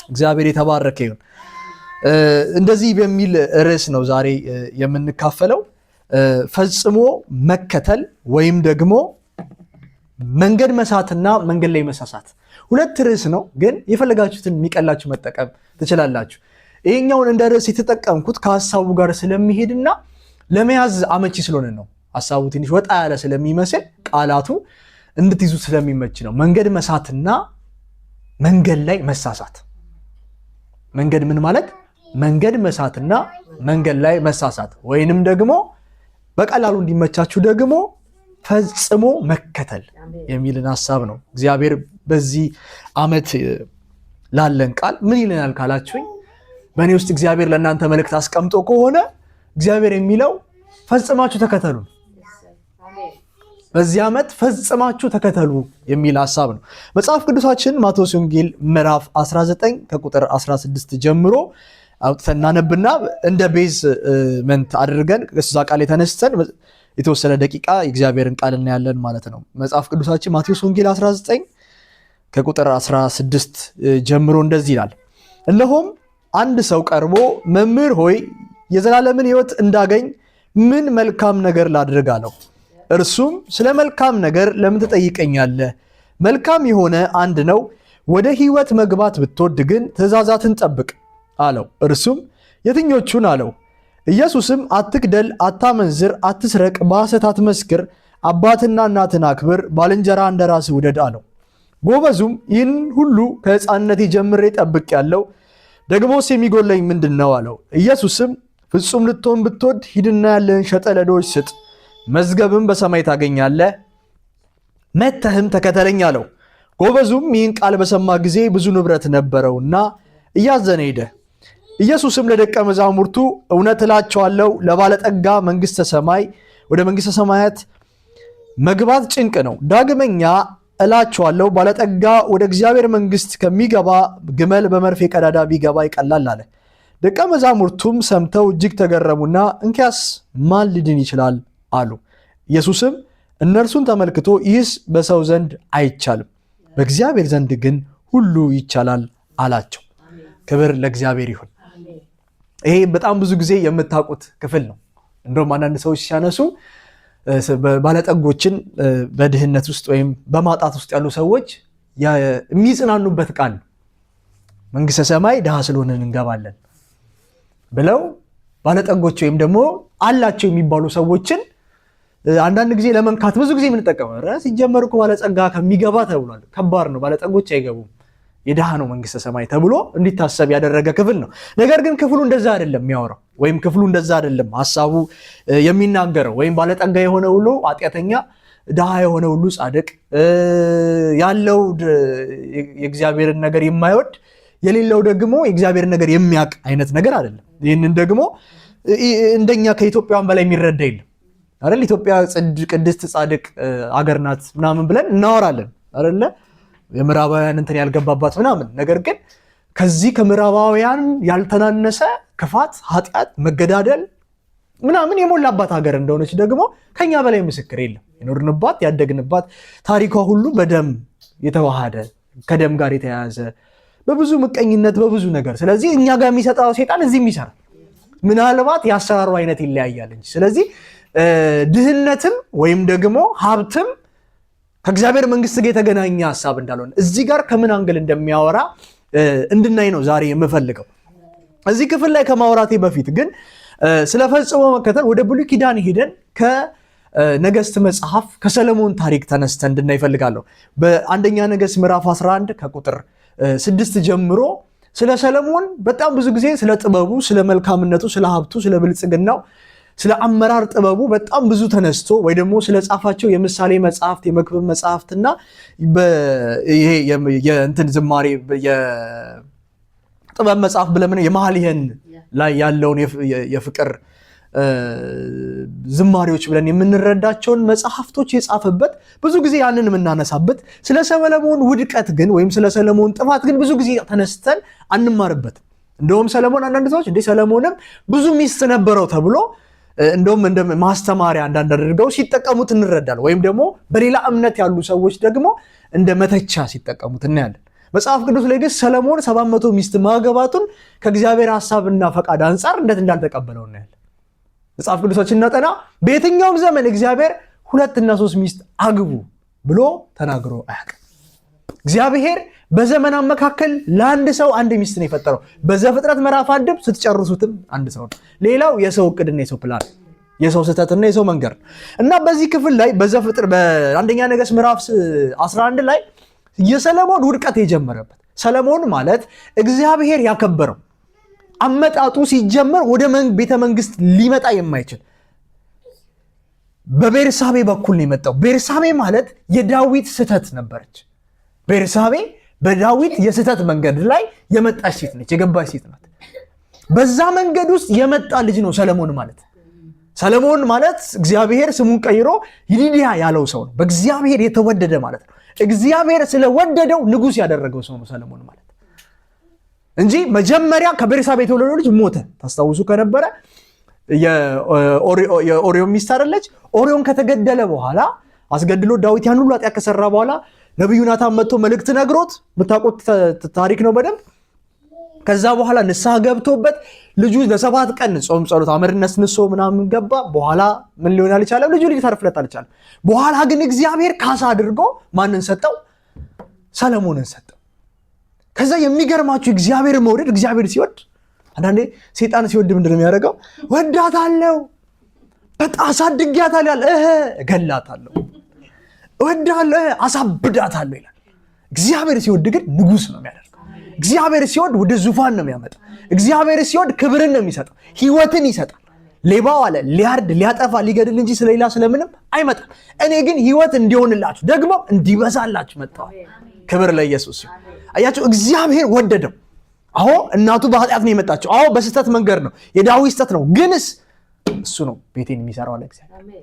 እግዚአብሔር የተባረከ ይሁን። እንደዚህ በሚል ርዕስ ነው ዛሬ የምንካፈለው፣ ፈጽሞ መከተል ወይም ደግሞ መንገድ መሳትና መንገድ ላይ መሳሳት። ሁለት ርዕስ ነው፣ ግን የፈለጋችሁትን የሚቀላችሁ መጠቀም ትችላላችሁ። ይሄኛውን እንደ ርዕስ የተጠቀምኩት ከሀሳቡ ጋር ስለሚሄድና ለመያዝ አመቺ ስለሆነ ነው። ሀሳቡ ትንሽ ወጣ ያለ ስለሚመስል ቃላቱ እንድትይዙት ስለሚመች ነው። መንገድ መሳትና መንገድ ላይ መሳሳት። መንገድ ምን ማለት? መንገድ መሳትና መንገድ ላይ መሳሳት ወይንም ደግሞ በቀላሉ እንዲመቻችሁ ደግሞ ፈጽሞ መከተል የሚልን ሀሳብ ነው። እግዚአብሔር በዚህ ዓመት ላለን ቃል ምን ይለናል ካላችሁኝ፣ በእኔ ውስጥ እግዚአብሔር ለእናንተ መልእክት አስቀምጦ ከሆነ እግዚአብሔር የሚለው ፈጽማችሁ ተከተሉ፣ በዚህ ዓመት ፈጽማችሁ ተከተሉ የሚል ሀሳብ ነው። መጽሐፍ ቅዱሳችን ማቴዎስ ወንጌል ምዕራፍ 19 ከቁጥር 16 ጀምሮ አውጥተን እናነብና እንደ basement አድርገን እዛ ቃል የተነስተን የተወሰነ ደቂቃ የእግዚአብሔርን ቃል እናያለን ማለት ነው። መጽሐፍ ቅዱሳችን ማቴዎስ ወንጌል 19 ከቁጥር 16 ጀምሮ እንደዚህ ይላል። እነሆም አንድ ሰው ቀርቦ መምህር ሆይ የዘላለምን ሕይወት እንዳገኝ ምን መልካም ነገር ላድርግ አለው። እርሱም ስለ መልካም ነገር ለምን ትጠይቀኛለህ? መልካም የሆነ አንድ ነው። ወደ ሕይወት መግባት ብትወድ ግን ትእዛዛትን ጠብቅ አለው። እርሱም የትኞቹን አለው። ኢየሱስም አትግደል፣ አታመንዝር፣ አትስረቅ፣ በሐሰት አትመስክር፣ አባትና እናትን አክብር፣ ባልንጀራ እንደ ራስህ ውደድ አለው። ጎበዙም ይህን ሁሉ ከሕፃንነቴ ጀምሬ ጠብቄአለሁ፣ ደግሞስ የሚጎለኝ ምንድን ነው አለው። ኢየሱስም ፍጹም ልትሆን ብትወድ ሂድና ያለህን ሸጠህ ለድሆች ስጥ፣ መዝገብም በሰማይ ታገኛለህ፣ መጥተህም ተከተለኝ አለው። ጎበዙም ይህን ቃል በሰማ ጊዜ ብዙ ንብረት ነበረውና እያዘነ ሄደ። ኢየሱስም ለደቀ መዛሙርቱ እውነት እላቸዋለሁ ለባለጠጋ መንግሥተ ሰማይ ወደ መንግሥተ ሰማያት መግባት ጭንቅ ነው። ዳግመኛ እላቸዋለሁ ባለጠጋ ወደ እግዚአብሔር መንግሥት ከሚገባ ግመል በመርፌ ቀዳዳ ቢገባ ይቀላል አለ። ደቀ መዛሙርቱም ሰምተው እጅግ ተገረሙና እንኪያስ ማን ሊድን ይችላል አሉ። ኢየሱስም እነርሱን ተመልክቶ ይህስ በሰው ዘንድ አይቻልም፣ በእግዚአብሔር ዘንድ ግን ሁሉ ይቻላል አላቸው። ክብር ለእግዚአብሔር ይሁን። ይሄ በጣም ብዙ ጊዜ የምታውቁት ክፍል ነው። እንደውም አንዳንድ ሰዎች ሲያነሱ ባለጠጎችን በድህነት ውስጥ ወይም በማጣት ውስጥ ያሉ ሰዎች የሚጽናኑበት ቃል ነው። መንግሥተ ሰማይ ድሃ ስለሆንን እንገባለን ብለው ባለጠጎች ወይም ደግሞ አላቸው የሚባሉ ሰዎችን አንዳንድ ጊዜ ለመንካት ብዙ ጊዜ የምንጠቀመው ሲጀመር እኮ ባለጸጋ ከሚገባ ተብሏል። ከባድ ነው፣ ባለጠጎች አይገቡም፣ የድሃ ነው መንግስተ ሰማይ ተብሎ እንዲታሰብ ያደረገ ክፍል ነው። ነገር ግን ክፍሉ እንደዛ አይደለም የሚያወራው፣ ወይም ክፍሉ እንደዛ አይደለም ሀሳቡ የሚናገረው። ወይም ባለጠጋ የሆነ ሁሉ ኃጢአተኛ፣ ድሃ የሆነ ሁሉ ጻድቅ፣ ያለው የእግዚአብሔርን ነገር የማይወድ የሌለው ደግሞ የእግዚአብሔርን ነገር የሚያውቅ አይነት ነገር አይደለም። ይህንን ደግሞ እንደኛ ከኢትዮጵያውያን በላይ የሚረዳ የለም አይደል? ኢትዮጵያ ቅድስት ጻድቅ አገር ናት ምናምን ብለን እናወራለን አይደለ? የምዕራባውያን እንትን ያልገባባት ምናምን። ነገር ግን ከዚህ ከምዕራባውያን ያልተናነሰ ክፋት፣ ኃጢአት፣ መገዳደል ምናምን የሞላባት ሀገር እንደሆነች ደግሞ ከኛ በላይ ምስክር የለም። የኖርንባት ያደግንባት ታሪኳ ሁሉ በደም የተዋሃደ ከደም ጋር የተያያዘ በብዙ ምቀኝነት በብዙ ነገር። ስለዚህ እኛ ጋር የሚሰጠው ሴጣን እዚህም ይሰራል። ምናልባት የአሰራሩ አይነት ይለያያል እንጂ። ስለዚህ ድህነትም ወይም ደግሞ ሀብትም ከእግዚአብሔር መንግስት ጋር የተገናኘ ሀሳብ እንዳልሆነ እዚህ ጋር ከምን angle እንደሚያወራ እንድናይ ነው ዛሬ የምፈልገው። እዚህ ክፍል ላይ ከማውራቴ በፊት ግን ስለ ፈጽሞ መከተል ወደ ብሉይ ኪዳን ሄደን ከነገስት መጽሐፍ ከሰለሞን ታሪክ ተነስተን እንድናይ እፈልጋለሁ። በአንደኛ ነገስት ምዕራፍ 11 ከቁጥር 6 ጀምሮ ስለ ሰለሞን በጣም ብዙ ጊዜ ስለ ጥበቡ፣ ስለ መልካምነቱ፣ ስለ ሀብቱ፣ ስለ ብልጽግናው፣ ስለ አመራር ጥበቡ በጣም ብዙ ተነስቶ ወይ ደግሞ ስለ ጻፋቸው የምሳሌ መጽሐፍት፣ የመክብብ መጽሐፍትና ይሄ የእንትን ዝማሬ የጥበብ መጽሐፍ ብለን የመኃልየን ላይ ያለውን የፍቅር ዝማሬዎች ብለን የምንረዳቸውን መጽሐፍቶች የጻፈበት ብዙ ጊዜ ያንን የምናነሳበት፣ ስለ ሰለሞን ውድቀት ግን ወይም ስለ ሰለሞን ጥፋት ግን ብዙ ጊዜ ተነስተን አንማርበትም። እንደውም ሰለሞን አንዳንድ ሰዎች እንዴ ሰለሞንም ብዙ ሚስት ነበረው ተብሎ እንደውም እንደ ማስተማሪያ አንዳንድ አድርገው ሲጠቀሙት እንረዳለን። ወይም ደግሞ በሌላ እምነት ያሉ ሰዎች ደግሞ እንደ መተቻ ሲጠቀሙት እናያለን። መጽሐፍ ቅዱስ ላይ ግን ሰለሞን 700 ሚስት ማግባቱን ከእግዚአብሔር ሐሳብና ፈቃድ አንጻር እንዴት እንዳልተቀበለው እናያለን። መጽሐፍ ቅዱሳችን እናጠና በየትኛውም ዘመን እግዚአብሔር 2 እና 3 ሚስት አግቡ ብሎ ተናግሮ አያውቅም። እግዚአብሔር በዘመናት መካከል ለአንድ ሰው አንድ ሚስት ነው የፈጠረው። በዘፍጥረት ምዕራፍ 1ም ስትጨርሱትም አንድ ሰው ነው። ሌላው የሰው እቅድና የሰው ፕላን፣ የሰው ስህተትና የሰው መንገድ ነው። እና በዚህ ክፍል ላይ በዘፍጥር በአንደኛ ነገሥት ምዕራፍ 11 ላይ የሰለሞን ውድቀት የጀመረበት፣ ሰለሞን ማለት እግዚአብሔር ያከበረው፣ አመጣጡ ሲጀመር ወደ ቤተ መንግስት ሊመጣ የማይችል በቤርሳቤ በኩል ነው የመጣው። ቤርሳቤ ማለት የዳዊት ስህተት ነበረች። ቤርሳቤ በዳዊት የስህተት መንገድ ላይ የመጣች ሴት ነች፣ የገባች ሴት ናት። በዛ መንገድ ውስጥ የመጣ ልጅ ነው ሰለሞን ማለት። ሰለሞን ማለት እግዚአብሔር ስሙን ቀይሮ ይዲድያ ያለው ሰው ነው። በእግዚአብሔር የተወደደ ማለት ነው። እግዚአብሔር ስለወደደው ንጉሥ ያደረገው ሰው ነው ሰለሞን ማለት እንጂ መጀመሪያ ከቤርሳቤ የተወለደው ልጅ ሞተ። ታስታውሱ ከነበረ የኦሪዮን ሚስት አይደለች? ኦሪዮን ከተገደለ በኋላ፣ አስገድሎ ዳዊት ያን ሁሉ ኃጢአት ከሰራ በኋላ ነቢዩ ናታን መጥቶ መልእክት ነግሮት፣ የምታውቁት ታሪክ ነው በደንብ። ከዛ በኋላ ንስሐ ገብቶበት ልጁ ለ7 ቀን ጾም ጸሎት አመድ ነስንሶ ምናምን ገባ። በኋላ ምን ሊሆን አልቻለም፣ ልጁ ሊተርፍለት አልቻለም። በኋላ ግን እግዚአብሔር ካሳ አድርጎ ማንን ሰጠው? ሰለሞንን ሰጠው። ከዛ የሚገርማችሁ እግዚአብሔር መውደድ፣ እግዚአብሔር ሲወድ፣ አንዳንዴ ሴጣን ሲወድ ምንድን ነው የሚያደርገው? ወዳታለሁ፣ በጣም አሳድጊያታለሁ ይላል። እህ እገላታለሁ፣ እወዳለሁ፣ አሳብዳታለሁ ይላል። እግዚአብሔር ሲወድ ግን ንጉሥ ነው የሚያደርገው። እግዚአብሔር ሲወድ ወደ ዙፋን ነው የሚያመጣው። እግዚአብሔር ሲወድ ክብርን ነው የሚሰጠው፣ ህይወትን ይሰጣል። ሌባው አለ ሊያርድ፣ ሊያጠፋ፣ ሊገድል እንጂ ስለሌላ ስለምንም አይመጣም። እኔ ግን ህይወት እንዲሆንላችሁ ደግሞ እንዲበዛላችሁ መጥቻለሁ። ክብር ለኢየሱስ ይሁን። አያችሁ፣ እግዚአብሔር ወደደው። አዎ፣ እናቱ በኃጢአት ነው የመጣችው። አዎ፣ በስህተት መንገድ ነው፣ የዳዊት ስህተት ነው። ግንስ እሱ ነው ቤቴን የሚሰራው አለ እግዚአብሔር።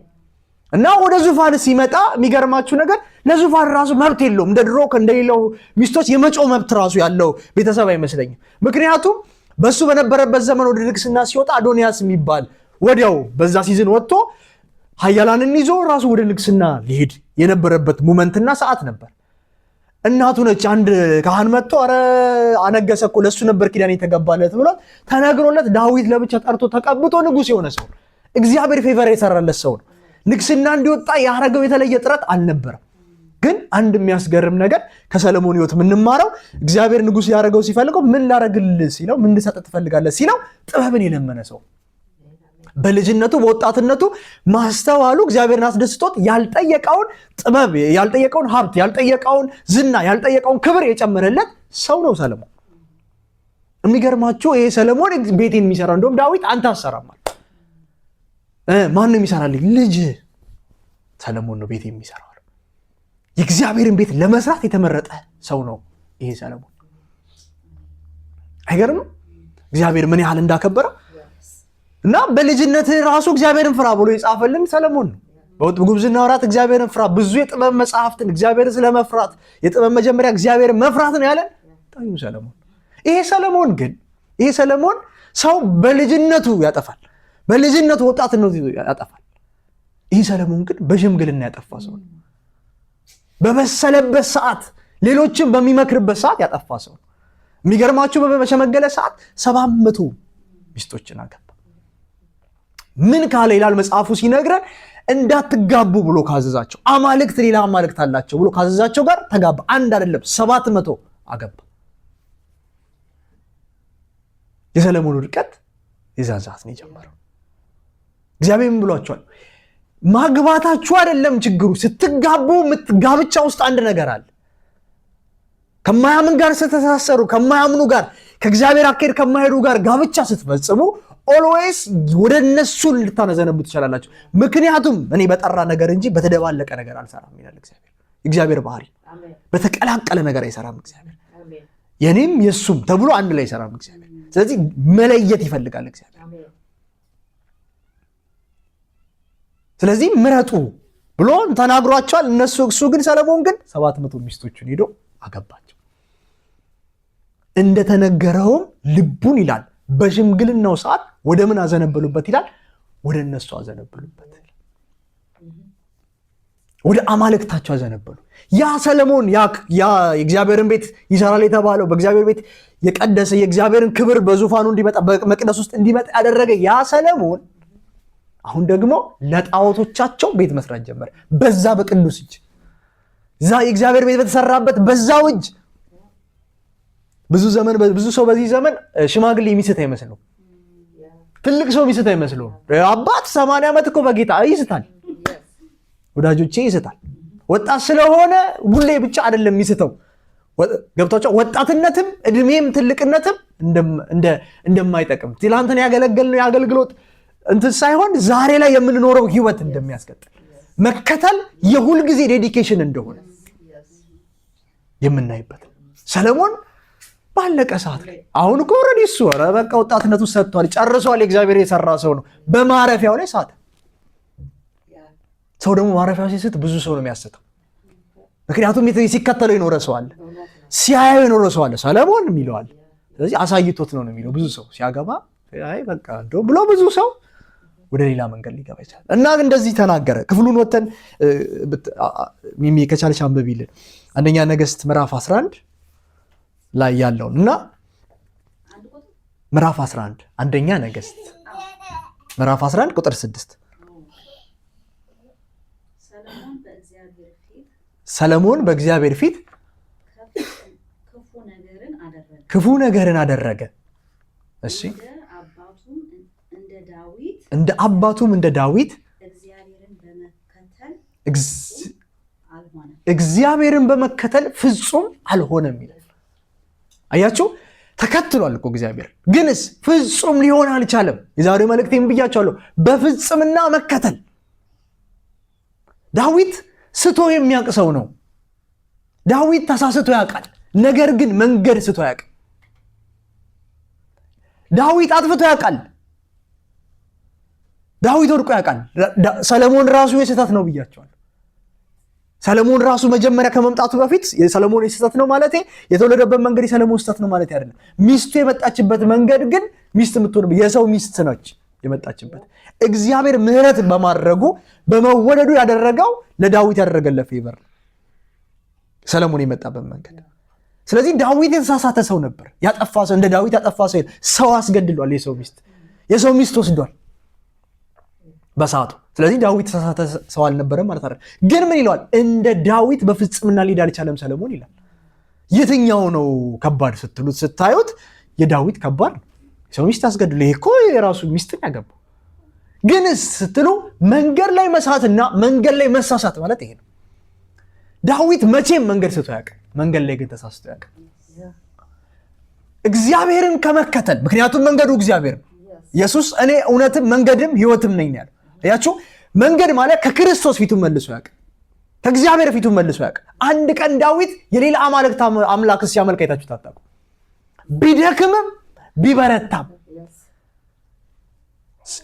እና ወደ ዙፋን ሲመጣ የሚገርማችሁ ነገር ለዙፋን ራሱ መብት የለውም። እንደ ድሮ እንደሌለው ሚስቶች የመጮህ መብት ራሱ ያለው ቤተሰብ አይመስለኝም። ምክንያቱም በሱ በነበረበት ዘመን ወደ ንግስና ሲወጣ አዶንያስ የሚባል ወዲያው በዛ season ወጥቶ ኃያላንን ይዞ ራሱ ወደ ንግስና ሊሄድ የነበረበት moment ና ሰዓት ነበር። እናቱ ነች። አንድ ካህን መጥቶ ኧረ አነገሰ እኮ፣ ለእሱ ነበር ኪዳን የተገባለት ብሏት ተነግሮለት ዳዊት ለብቻ ጠርቶ ተቀብቶ ንጉሥ የሆነ ሰው ነው። እግዚአብሔር favor የሰራለት ሰው ነው። ንግስና እንዲወጣ ያደረገው የተለየ ጥረት አልነበረም። ግን አንድ የሚያስገርም ነገር ከሰለሞን ሕይወት የምንማረው እግዚአብሔር ንጉሥ ያደረገው ሲፈልገው ምን ላረግልህ ሲለው፣ ምን ልሰጥህ ትፈልጋለህ ሲለው ጥበብን የለመነ ሰው፣ በልጅነቱ በወጣትነቱ ማስተዋሉ እግዚአብሔርን አስደስቶት ያልጠየቀውን ጥበብ፣ ያልጠየቀውን ሀብት፣ ያልጠየቀውን ዝና፣ ያልጠየቀውን ክብር የጨመረለት ሰው ነው ሰለሞን። የሚገርማችሁ ይሄ ሰለሞን ቤቴን የሚሰራው፣ እንደውም ዳዊት አንተ አሰራም አለ። ማን ነው የሚሰራልኝ? ልጅ ሰለሞን ነው ቤት የሚሰራው። የእግዚአብሔርን ቤት ለመስራት የተመረጠ ሰው ነው ይሄ ሰለሞን። አይገርምም? እግዚአብሔር ምን ያህል እንዳከበረው። እና በልጅነት ራሱ እግዚአብሔርን ፍራ ብሎ የጻፈልን ሰለሞን ነው። በጉብዝና ወራት እግዚአብሔርን ፍራ፣ ብዙ የጥበብ መጽሐፍትን እግዚአብሔርን ስለመፍራት፣ የጥበብ መጀመሪያ እግዚአብሔርን መፍራት ነው ያለን ጠቢቡ ሰለሞን። ይሄ ሰለሞን ሰው በልጅነቱ ያጠፋል፣ በልጅነቱ ወጣትነቱ ያጠፋል። ይህ ሰለሞን ግን በሽምግልና ያጠፋ ሰው ነው። በበሰለበት ሰዓት፣ ሌሎችን በሚመክርበት ሰዓት ያጠፋ ሰው ነው። የሚገርማችሁ በሸመገለ ሰዓት 700 ሚስቶችን አገባ። ምን ካለ ይላል መጽሐፉ ሲነግረን፣ እንዳትጋቡ ብሎ ካዘዛቸው፣ አማልክት ሌላ አማልክት አላቸው ብሎ ካዘዛቸው ጋር ተጋባ። አንድ አይደለም፣ 700 አገባ። የሰለሞን ውድቀት የዛን ሰዓት ነው የጀመረው። እግዚአብሔር ምን ብሏቸዋል? ማግባታችሁ አይደለም ችግሩ። ስትጋቡ ጋብቻ ውስጥ አንድ ነገር አለ። ከማያምን ጋር ስትተሳሰሩ፣ ከማያምኑ ጋር፣ ከእግዚአብሔር አካሄድ ከማይሄዱ ጋር ጋብቻ ስትፈጽሙ always ወደ እነሱ ልታዘነብሉ ትችላላችሁ። ምክንያቱም እኔ በጠራ ነገር እንጂ በተደባለቀ ነገር አልሰራም ይላል እግዚአብሔር። እግዚአብሔር ባህሪ በተቀላቀለ ነገር አይሰራም እግዚአብሔር። የኔም የእሱም ተብሎ አንድ ላይ አይሰራም እግዚአብሔር። ስለዚህ መለየት ይፈልጋል እግዚአብሔር። ስለዚህ ምረጡ ብሎ ተናግሯቸዋል። እነሱ እሱ ግን ሰለሞን ግን 700 ሚስቶቹን ሄዶ አገባቸው። እንደተነገረውም ልቡን ይላል በሽምግልናው ሰዓት ወደ ምን አዘነበሉበት ይላል? ወደ እነሱ አዘነበሉበት። ወደ አማልክታቸው አዘነበሉ። ያ ሰለሞን ያ የእግዚአብሔርን ቤት ይሰራል የተባለው፣ በእግዚአብሔር ቤት የቀደሰ፣ የእግዚአብሔርን ክብር በዙፋኑ እንዲመጣ፣ በመቅደስ ውስጥ እንዲመጣ ያደረገ ያ ሰለሞን አሁን ደግሞ ለጣዖቶቻቸው ቤት መስራት ጀመረ። በዛ በቅዱስ እጅ፣ እዛ የእግዚአብሔር ቤት በተሰራበት በዛው እጅ። ብዙ ዘመን ብዙ ሰው በዚህ ዘመን ሽማግሌ የሚስት አይመስለውም። ትልቅ ሰው የሚስት አይመስለውም። አባት 80 ዓመት እኮ በጌታ ይስታል። ወዳጆቼ፣ ይስታል። ወጣት ስለሆነ ሁሌ ብቻ አይደለም የሚስተው። ገብቷቸው ወጣትነትም እድሜም ትልቅነትም እንደማይጠቅም፣ ትላንትን ያገለገልነው የአገልግሎት እንትን ሳይሆን ዛሬ ላይ የምንኖረው ህይወት እንደሚያስቀጥል፣ መከተል የሁል ጊዜ dedication እንደሆነ የምናይበት። ሰለሞን ባለቀ ሰዓት ላይ፣ አሁን እኮ already እሱ ኧረ በቃ ወጣትነቱ ሰጥቷል፣ ጨርሷል። የእግዚአብሔር የሰራ ሰው ነው። በማረፊያው ላይ ሳተ። ሰው ደግሞ ማረፊያው ሲስት ብዙ ሰው ነው የሚያስተው። ምክንያቱም ሲከተለው የኖረ ሰው አለ፣ ሲያየው የኖረ ሰው አለ። ሰለሞን የሚለው አለ። ስለዚህ አሳይቶት ነው ነው የሚለው ብዙ ሰው ሲያገባ፣ አይ በቃ እንደው ብሎ ብዙ ሰው ወደ ሌላ መንገድ ሊገባ ይችላል። እና እንደዚህ ተናገረ። ክፍሉን ወተን ሚሚ ከቻለች አንብቢልን፣ አንደኛ ነገሥት ምዕራፍ 11 ላይ ያለውን እና ምዕራፍ 11፣ አንደኛ ነገሥት ምዕራፍ 11 ቁጥር 6። ሰለሞን በእግዚአብሔር ፊት ክፉ ነገርን አደረገ። እሺ፣ እንደ አባቱም እንደ ዳዊት እግዚአብሔርን በመከተል ፍጹም አልሆነም ይላል። አያችሁ፣ ተከትሏል እኮ እግዚአብሔር፣ ግንስ ፍጹም ሊሆን አልቻለም። የዛሬው መልእክቴም ብያቸዋለሁ፣ በፍጽምና መከተል። ዳዊት ስቶ የሚያውቅ ሰው ነው። ዳዊት ተሳስቶ ያውቃል፣ ነገር ግን መንገድ ስቶ ያውቃል። ዳዊት አጥፍቶ ያውቃል። ዳዊት ወድቆ ያውቃል። ሰለሞን ራሱ የስህተት ነው ብያቸዋለሁ። ሰለሞን ራሱ መጀመሪያ ከመምጣቱ በፊት፣ የሰለሞን የስህተት ነው ማለቴ የተወለደበት መንገድ የሰለሞን ስህተት ነው ማለት አይደለም። ሚስቱ የመጣችበት መንገድ ግን ሚስት የምትሆን የሰው ሚስት ነች የመጣችበት። እግዚአብሔር ምሕረት በማድረጉ በመወደዱ ያደረገው ለዳዊት ያደረገለት favor ሰለሞን የመጣበት መንገድ። ስለዚህ ዳዊት የተሳሳተ ሰው ነበር። ያጠፋ ሰው፣ እንደ ዳዊት ያጠፋ ሰው፣ ሰው አስገድሏል። የሰው ሚስት ወስዷል በሰዓቱ። ስለዚህ ዳዊት የተሳሳተ ሰው አልነበረም ማለት አይደለም። ግን ምን ይለዋል? እንደ ዳዊት በፍጽምና ሊሄድ አልቻለም ሰለሞን ይላል። የትኛው ነው ከባድ ስትሉት፣ ስታዩት የዳዊት ከባድ ነው። የሰው ሚስት አስገድሎ፣ ይሄ እኮ የራሱ ሚስትን ያገባው። ግን ስትሉ መንገድ ላይ መሳትና መንገድ ላይ መሳሳት ማለት ይሄ ነው። ዳዊት መቼም መንገድ ስቶ ያውቅ፣ መንገድ ላይ ግን ተሳስቶ ያውቅ። እግዚአብሔርን ከመከተል፣ ምክንያቱም መንገዱ እግዚአብሔር ነው። ኢየሱስ እኔ እውነትም መንገድም ሕይወትም ነኝ ያለው። አያችሁ፣ መንገድ ማለት ከክርስቶስ ፊቱን መልሶ ያውቅ፣ ከእግዚአብሔር ፊቱን መልሶ ያውቅ። አንድ ቀን ዳዊት የሌላ አማልክት አምላክ ሲያመልክ አይታችሁ ታውቁ? ቢደክምም ቢበረታም፣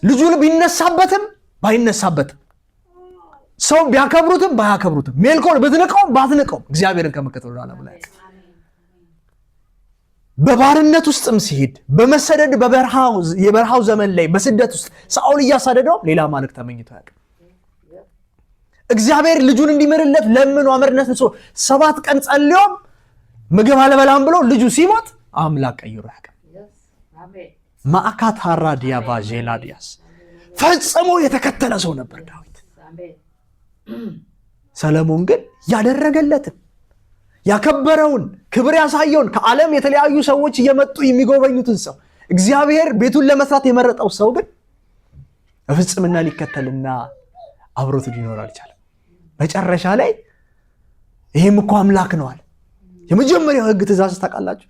ልጁን ቢነሳበትም ባይነሳበትም፣ ሰው ቢያከብሩትም ባያከብሩትም፣ ሜልኮል ብትንቀውም ባትንቀውም እግዚአብሔርን ከመከተል ወደ ኋላ ብሎ አያውቅም። በባርነት ውስጥም ሲሄድ፣ በመሰደድ የበረሃው ዘመን ላይ በስደት ውስጥ ሳኦል እያሳደደው ሌላ አማልክት ተመኝቶ አያውቅም። እግዚአብሔር ልጁን እንዲምርለት ለምኖ አመድ ነስንሶ 7 ቀን ጸልዮም ምግብ አልበላም ብሎ ልጁ ሲሞት አምላክ ቀይሮ አያውቅም። ማዕካታራ ዲያባ ዤላዲያስ ፈጽሞ የተከተለ ሰው ነበር ዳዊት። ሰለሞን ግን ያደረገለትን፣ ያከበረውን፣ ክብር ያሳየውን፣ ከዓለም የተለያዩ ሰዎች እየመጡ የሚጎበኙትን ሰው፣ እግዚአብሔር ቤቱን ለመስራት የመረጠው ሰው ግን በፍጽምና ሊከተልና አብሮት ሊኖር አልቻለም። መጨረሻ ላይ ይሄም እኮ አምላክ ነው አለ። የመጀመሪያው ሕግ ትእዛዝ ታውቃላችሁ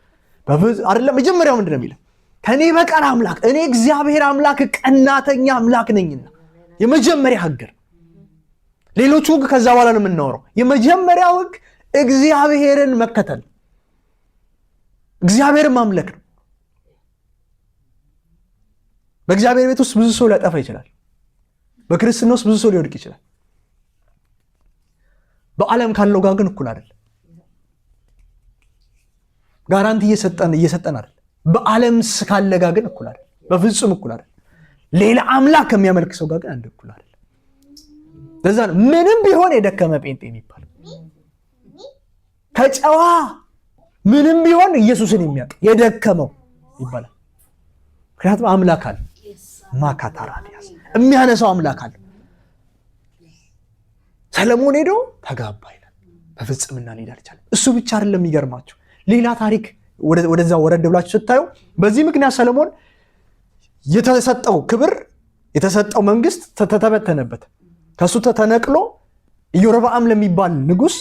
አይደለም? መጀመሪያው ምንድን ነው የሚለው? ከእኔ በቀር አምላክ፣ እኔ እግዚአብሔር አምላክ ቀናተኛ አምላክ ነኝና። የመጀመሪያ ሕግ ነው። ሌሎቹ ሕግ ከዛ በኋላ ነው የምናወራው። የመጀመሪያው ሕግ እግዚአብሔርን መከተል፣ እግዚአብሔርን ማምለክ ነው። በእግዚአብሔር ቤት ውስጥ ብዙ ሰው ሊያጠፋ ይችላል። በክርስትና ውስጥ ብዙ ሰው ሊወድቅ ይችላል። በዓለም ካለው ጋር ግን እኩል አይደለም። Guarantee እየሰጠን እየሰጠን አይደል። በዓለም ካለ ጋር ግን እኩል አይደለም። በፍጹም እኩል አይደለም። ሌላ አምላክ ከሚያመልክ ሰው ጋር ግን አንድ እኩል አይደለም። ለዛ ነው ምንም ቢሆን የደከመ ጴንጤ የሚባል ከጨዋ ምንም ቢሆን ኢየሱስን የሚያውቅ የደከመው ይባላል። ምክንያቱም አምላክ አለ። ማካታራዲያስ የሚያነሳው አምላክ አለ። ሰለሞን ሄዶ ተጋባ ይላል። በፍጽምና ሊሄድ አልቻለም። እሱ ብቻ አይደለም የሚገርማቸው ሌላ ታሪክ ወደዛ ወረድ ብላችሁ ስታዩ በዚህ ምክንያት ሰለሞን የተሰጠው ክብር የተሰጠው መንግስት ተተበተነበት። ከሱ ተነቅሎ ኢዮርብዓም ለሚባል ንጉስ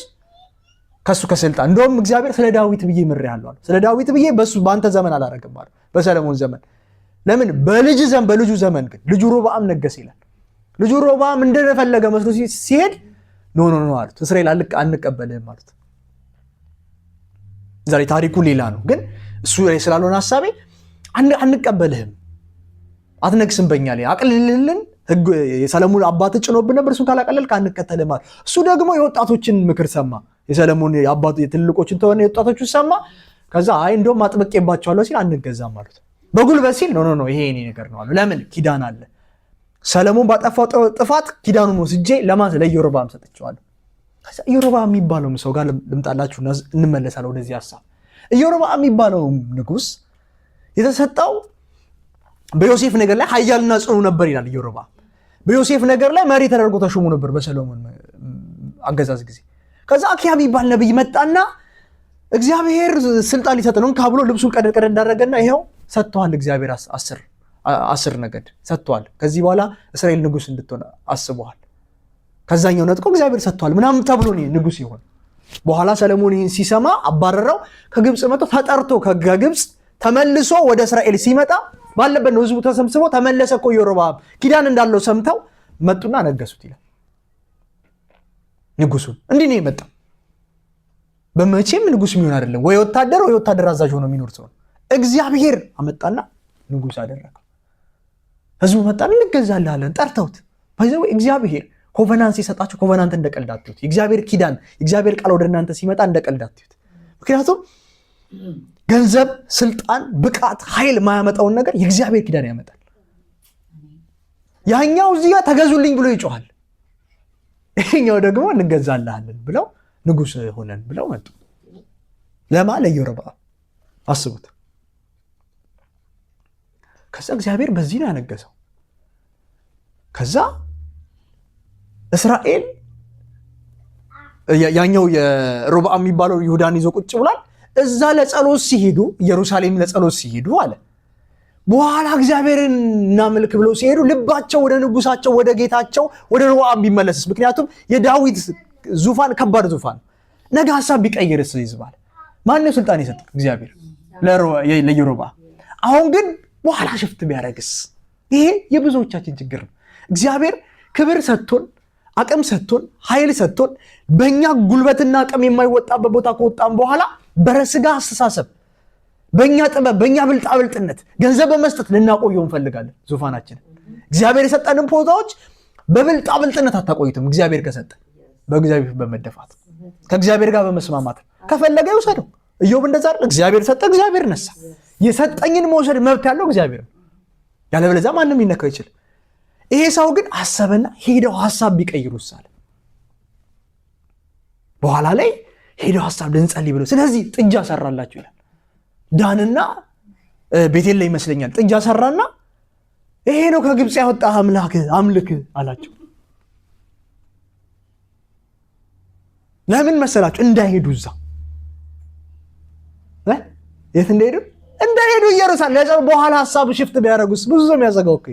ከሱ ከስልጣን እንደውም እግዚአብሔር ስለ ዳዊት ብዬ ምሬሃለሁ አለ። ስለ ዳዊት ብዬ በሱ በአንተ ዘመን አላረግም አለ፣ በሰለሞን ዘመን። ለምን በልጅ ዘመን በልጁ ዘመን ግን ልጁ ሮብዓም ነገሰ ይላል። ልጁ ሮብዓም እንደፈለገ መስሎ ሲሄድ no no no አሉት። እስራኤል አንቀበልህም አሉት። ዛሬ ታሪኩ ሌላ ነው፣ ግን እሱ ላይ ስላልሆነ ሀሳቤ አንቀበልህም፣ አትነግስም በኛ ላይ አቅልልልን፣ ህግ የሰለሞን አባት ጭኖብን ነበር፣ እሱን ካላቀለልክ አንከተልህም አለ። እሱ ደግሞ የወጣቶችን ምክር ሰማ። የሰለሞን አባቱ የትልቆችን ተሆነ የወጣቶችን ሰማ። ከዛ አይ እንደውም አጥብቄባቸዋለሁ ሲል አንገዛም አሉት። በጉልበት ሲል no no no ይሄ የኔ ነገር ነው አሉ። ለምን ኪዳን አለ። ሰለሞን ባጠፋው ጥፋት ኪዳኑን ወስጄ ለማን ለኢዮርብዓም ሰጥቼዋለሁ። ከዛ ኢዮርብዓም የሚባለው ሰው ጋር ልምጣላችሁ፣ እንመለሳለን ወደዚህ ሀሳብ። ኢዮርብዓም የሚባለው ንጉስ የተሰጠው በዮሴፍ ነገር ላይ ኃያልና ጽኑ ነበር ይላል። ኢዮርብዓም በዮሴፍ ነገር ላይ መሪ ተደርጎ ተሾሞ ነበር በሰሎሞን አገዛዝ ጊዜ። ከዛ አኪያ የሚባል ነብይ መጣና እግዚአብሔር ስልጣን ሊሰጥ ነው እንካ ብሎ ልብሱን ቀደድ ቀደድ እንዳደረገና ይኸው ሰጥተዋል። እግዚአብሔር 10 ነገድ ሰጥተዋል። ከዚህ በኋላ እስራኤል ንጉስ እንድትሆን አስበዋል። ከዛኛው ነጥቆ እግዚአብሔር ሰጥተዋል ምናምን ተብሎ ነው ንጉስ ይሆን። በኋላ ሰለሞን ይህን ሲሰማ አባረረው። ከግብፅ መጥቶ ተጠርቶ ከግብፅ ተመልሶ ወደ እስራኤል ሲመጣ ባለበት ነው ህዝቡ ተሰብስቦ ተመለሰ እኮ ኢዮርብዓም ኪዳን እንዳለው ሰምተው መጡና ነገሱት ይላል። ንጉሱን እንዲህ ነው የመጣው። በመቼም ንጉስ የሚሆን አይደለም፣ ወይ ወታደር ወይ ወታደር አዛዥ ሆኖ የሚኖር ሰው ነው። እግዚአብሔር አመጣና ንጉስ አደረገው። ህዝቡ መጣና እንገዛልሃለን ጠርተውት by the way እግዚአብሔር covenant ሲሰጣችሁ covenant እንደ ቀልድ አትዩት። የእግዚአብሔር ኪዳን የእግዚአብሔር ቃል ወደ እናንተ ሲመጣ እንደ ቀልድ አትዩት። ምክንያቱም ገንዘብ፣ ስልጣን፣ ብቃት፣ ኃይል የማያመጣውን ነገር የእግዚአብሔር ኪዳን ያመጣል። ያኛው እዚህ ጋር ተገዙልኝ ብሎ ይጮሃል፣ ይሄኛው ደግሞ እንገዛልሃለን ብለው ንጉስ ሆነን ብለው መጡ። ለማ ለኢዮርብዓም አስቡት። ከዛ እግዚአብሔር በዚህ ነው ያነገሰው። ከዛ እስራኤል ያኛው የሮብዓም የሚባለው ይሁዳን ይዞ ቁጭ ብሏል። እዛ ለጸሎት ሲሄዱ ኢየሩሳሌም ለጸሎት ሲሄዱ አለ በኋላ እግዚአብሔርን እናምልክ ብለው ሲሄዱ ልባቸው ወደ ንጉሳቸው ወደ ጌታቸው ወደ ሮብዓም ቢመለስስ? ምክንያቱም የዳዊት ዙፋን ከባድ ዙፋን፣ ነገ ሀሳብ ቢቀይርስ ይዝባል። ማነው ስልጣን የሰጠው? እግዚአብሔር ለኢዮርብዓም። አሁን ግን በኋላ shift ቢያደርግስ? ይሄ የብዙዎቻችን ችግር ነው። እግዚአብሔር ክብር ሰጥቶን አቅም ሰጥቶን ኃይል ሰጥቶን በእኛ ጉልበትና አቅም የማይወጣበት ቦታ ከወጣን በኋላ በስጋ አስተሳሰብ በእኛ ጥበብ በእኛ ብልጣብልጥነት ገንዘብ በመስጠት ልናቆየው እንፈልጋለን ዙፋናችንን። እግዚአብሔር የሰጠንን ቦታዎች በብልጣብልጥነት አታቆዩትም። እግዚአብሔር ከሰጠ በእግዚአብሔር በመደፋት ከእግዚአብሔር ጋር በመስማማት ከፈለገ ይውሰደው። ኢዮብ እንደዛ አይደል? እግዚአብሔር ሰጠ፣ እግዚአብሔር ነሳ። የሰጠኝን መውሰድ መብት ያለው እግዚአብሔር ነው። ያለበለዚያ ማንም ሊነካው ይችላል። ይሄ ሰው ግን አሰበና ሄደው ሀሳብ ቢቀይሩስ አለ። በኋላ ላይ ሄደው ሀሳብ ልንጸልይ ብለው ስለዚህ ጥጃ ሰራላቸው ይላል። ዳንና ቤቴል ላይ ይመስለኛል ጥጃ ሰራና ይሄ ነው ከግብፅ ያወጣ አምላክ አምልክ አላቸው። ለምን መሰላችሁ? እንዳይሄዱ እዛ የት እንደሄዱ እንዳይሄዱ ኢየሩሳሌም በኋላ ሀሳቡ shift ቢያደርጉስ ብዙ ሰው የሚያዘጋው እኮ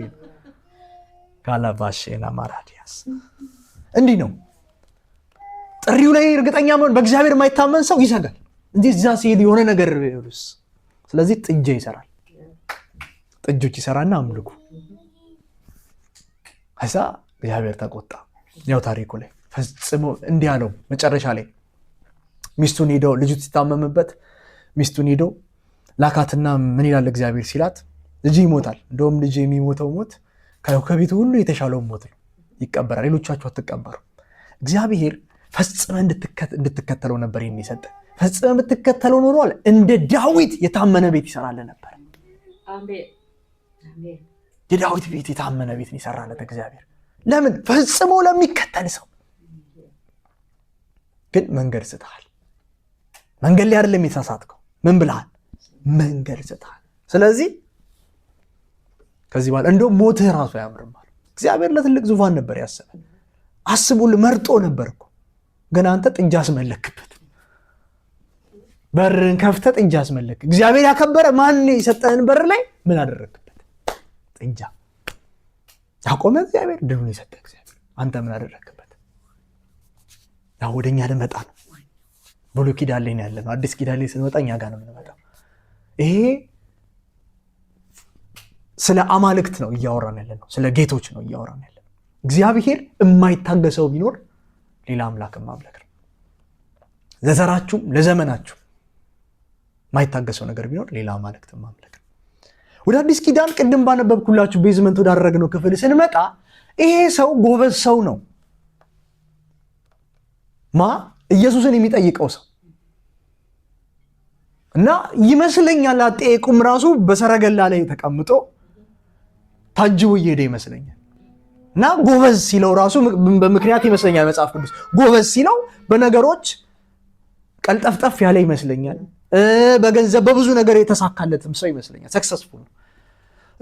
ካላባሼና ማራዲያስ እንዲህ ነው። ጥሪው ላይ እርግጠኛ መሆን በእግዚአብሔር የማይታመን ሰው ይሰጋል። እንዲህ እዛ ሲሄድ የሆነ ነገር ይሉስ። ስለዚህ ጥጃ ይሰራል። ጥጆች ይሰራና አምልኩ። ከዛ እግዚአብሔር ተቆጣ። ያው ታሪኩ ላይ ፈጽሞ እንዲህ አለው። መጨረሻ ላይ ሚስቱን ሄዶ ልጁ ሲታመምበት ሚስቱን ሄዶ ላካትና ምን ይላል እግዚአብሔር ሲላት፣ ልጅ ይሞታል። እንደውም ልጅ የሚሞተው ሞት ከቤቱ ሁሉ የተሻለው ሞት ነው፣ ይቀበራል። ሌሎቻችሁ አትቀበሩ። እግዚአብሔር ፈጽመ እንድትከተለው ነበር የሚሰጥ። ፈጽመ የምትከተለው ኖሮ አለ እንደ ዳዊት የታመነ ቤት ይሰራል ነበር። የዳዊት ቤት የታመነ ቤት ይሰራለት እግዚአብሔር። ለምን? ፈጽሞ ለሚከተል ሰው ግን መንገድ ስተሃል። መንገድ ላይ አይደለም የተሳሳትከው። ምን ብለሃል? መንገድ ስተሃል። ስለዚህ ከዚህ በኋላ እንደውም ሞትህ ራሱ አያምርም አለው። እግዚአብሔር ለትልቅ ዙፋን ነበር ያሰበ፣ አስቡል መርጦ ነበር እኮ። ግን አንተ ጥጃ አስመለክበት። በርን ከፍተህ ጥጃ አስመለክ። እግዚአብሔር ያከበረ ማን የሰጠህን በር ላይ ምን አደረግክበት? ጥጃ ያቆመ እግዚአብሔር፣ ድሉን የሰጠ እግዚአብሔር፣ አንተ ምን አደረግክበት? ያው ወደኛ ልመጣ ነው። ብሉይ ኪዳን ላይ ነው ያለነው። አዲስ ኪዳን ላይ ስንመጣ እኛ ጋር ነው የምንመጣው። ይሄ ስለ አማልክት ነው እያወራን ያለ ነው። ስለ ጌቶች ነው እያወራን ያለ ነው። እግዚአብሔር የማይታገሰው ቢኖር ሌላ አምላክ ማምለክ ነው። ለዘራችሁም ለዘመናችሁ የማይታገሰው ነገር ቢኖር ሌላ አማልክት ማምለክ ነው። ወደ አዲስ ኪዳን ቅድም ባነበብኩላችሁ basement ወዳደረግነው ክፍል ስንመጣ ይሄ ሰው ጎበዝ ሰው ነው። ማ ኢየሱስን የሚጠይቀው ሰው እና ይመስለኛል አጠያየቁም ራሱ በሰረገላ ላይ ተቀምጦ ታጅቦ እየሄደ ይመስለኛል። እና ጎበዝ ሲለው ራሱ በምክንያት ይመስለኛል መጽሐፍ ቅዱስ ጎበዝ ሲለው በነገሮች ቀልጠፍጠፍ ያለ ይመስለኛል። በገንዘብ በብዙ ነገር የተሳካለትም ሰው ይመስለኛል። Successful ነው።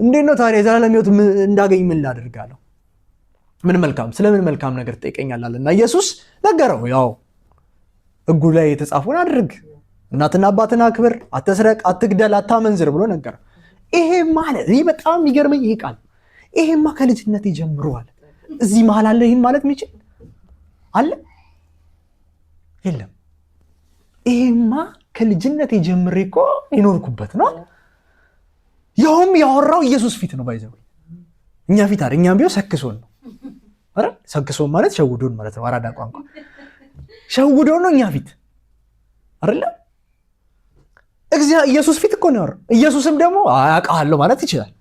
እንዴት ነው ታዲያ የዘላለም ሕይወት እንዳገኝ ምን ላድርግ አለው። ምን መልካም ስለምን መልካም ነገር ትጠይቀኛለህ አለና ኢየሱስ ነገረው። ያው ሕጉ ላይ የተጻፈውን አድርግ፣ እናትና አባትን አክብር፣ አትስረቅ፣ አትግደል፣ አታመንዝር ብሎ ነገረው። ይሄ ማለት ይህ በጣም የሚገርመኝ ይሄ ቃል ይሄማ ከልጅነት ጀምሯል። እዚህ መሀል አለ ይህን ማለት የሚችል አለ? የለም። ይሄማ ከልጅነት ጀምሬ እኮ የኖርኩበት ነው። ያውም ያወራው ኢየሱስ ፊት ነው። By the way እኛ ፊት አይደል። እኛም ቢሆን ሰክሶን ነው። አረ ሰክሶን ማለት ሸውዶን ማለት ነው። አራዳ ቋንቋ ሸውዶን ነው እኛ ፊት አይደለ? ኢየሱስ ፊት እኮ ነው ያወራው። ኢየሱስም ደግሞ አውቃለሁ ማለት ይችላል።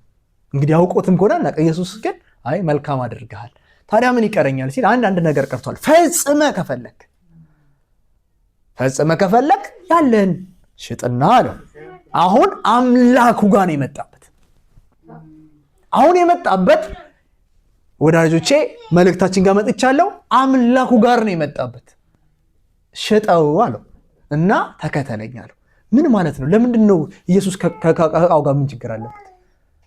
እንግዲህ አውቆትም ከሆነ አናውቅም። ኢየሱስ ግን አይ መልካም አድርገሃል፣ ታዲያ ምን ይቀረኛል ሲል አንድ ነገር ቀርቷል። ፈጽመህ ከፈለክ ያለህን ሽጥና አለው። አሁን አምላኩ ጋር ነው የመጣበት። አሁን የመጣበት ወዳጆቼ፣ መልእክታችን ጋር መጥቻለሁ። አምላኩ ጋር ነው የመጣበት። ሽጠው አለው እና ተከተለኝ አለው። ምን ማለት ነው? ለምንድን ነው ኢየሱስ ከእቃው ጋር ምን ችግር አለበት?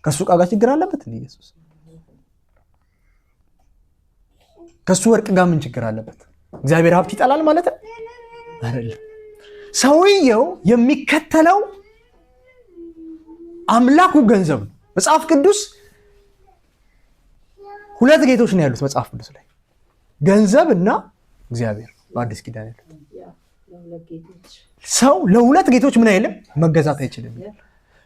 ከእሱ ዕቃ ጋር ችግር አለበት እንዴ ኢየሱስ? ከእሱ ወርቅ ጋር ምን ችግር አለበት? እግዚአብሔር ሀብት ይጠላል ማለት ነው አይደለም። ሰውየው የሚከተለው አምላኩ ገንዘብ ነው። መጽሐፍ ቅዱስ ሁለት ጌቶች ነው ያሉት መጽሐፍ ቅዱስ ላይ፣ ገንዘብ እና እግዚአብሔር። በአዲስ ኪዳን ያሉት ሰው ለሁለት ጌቶች ምን አይልም፣ መገዛት አይችልም።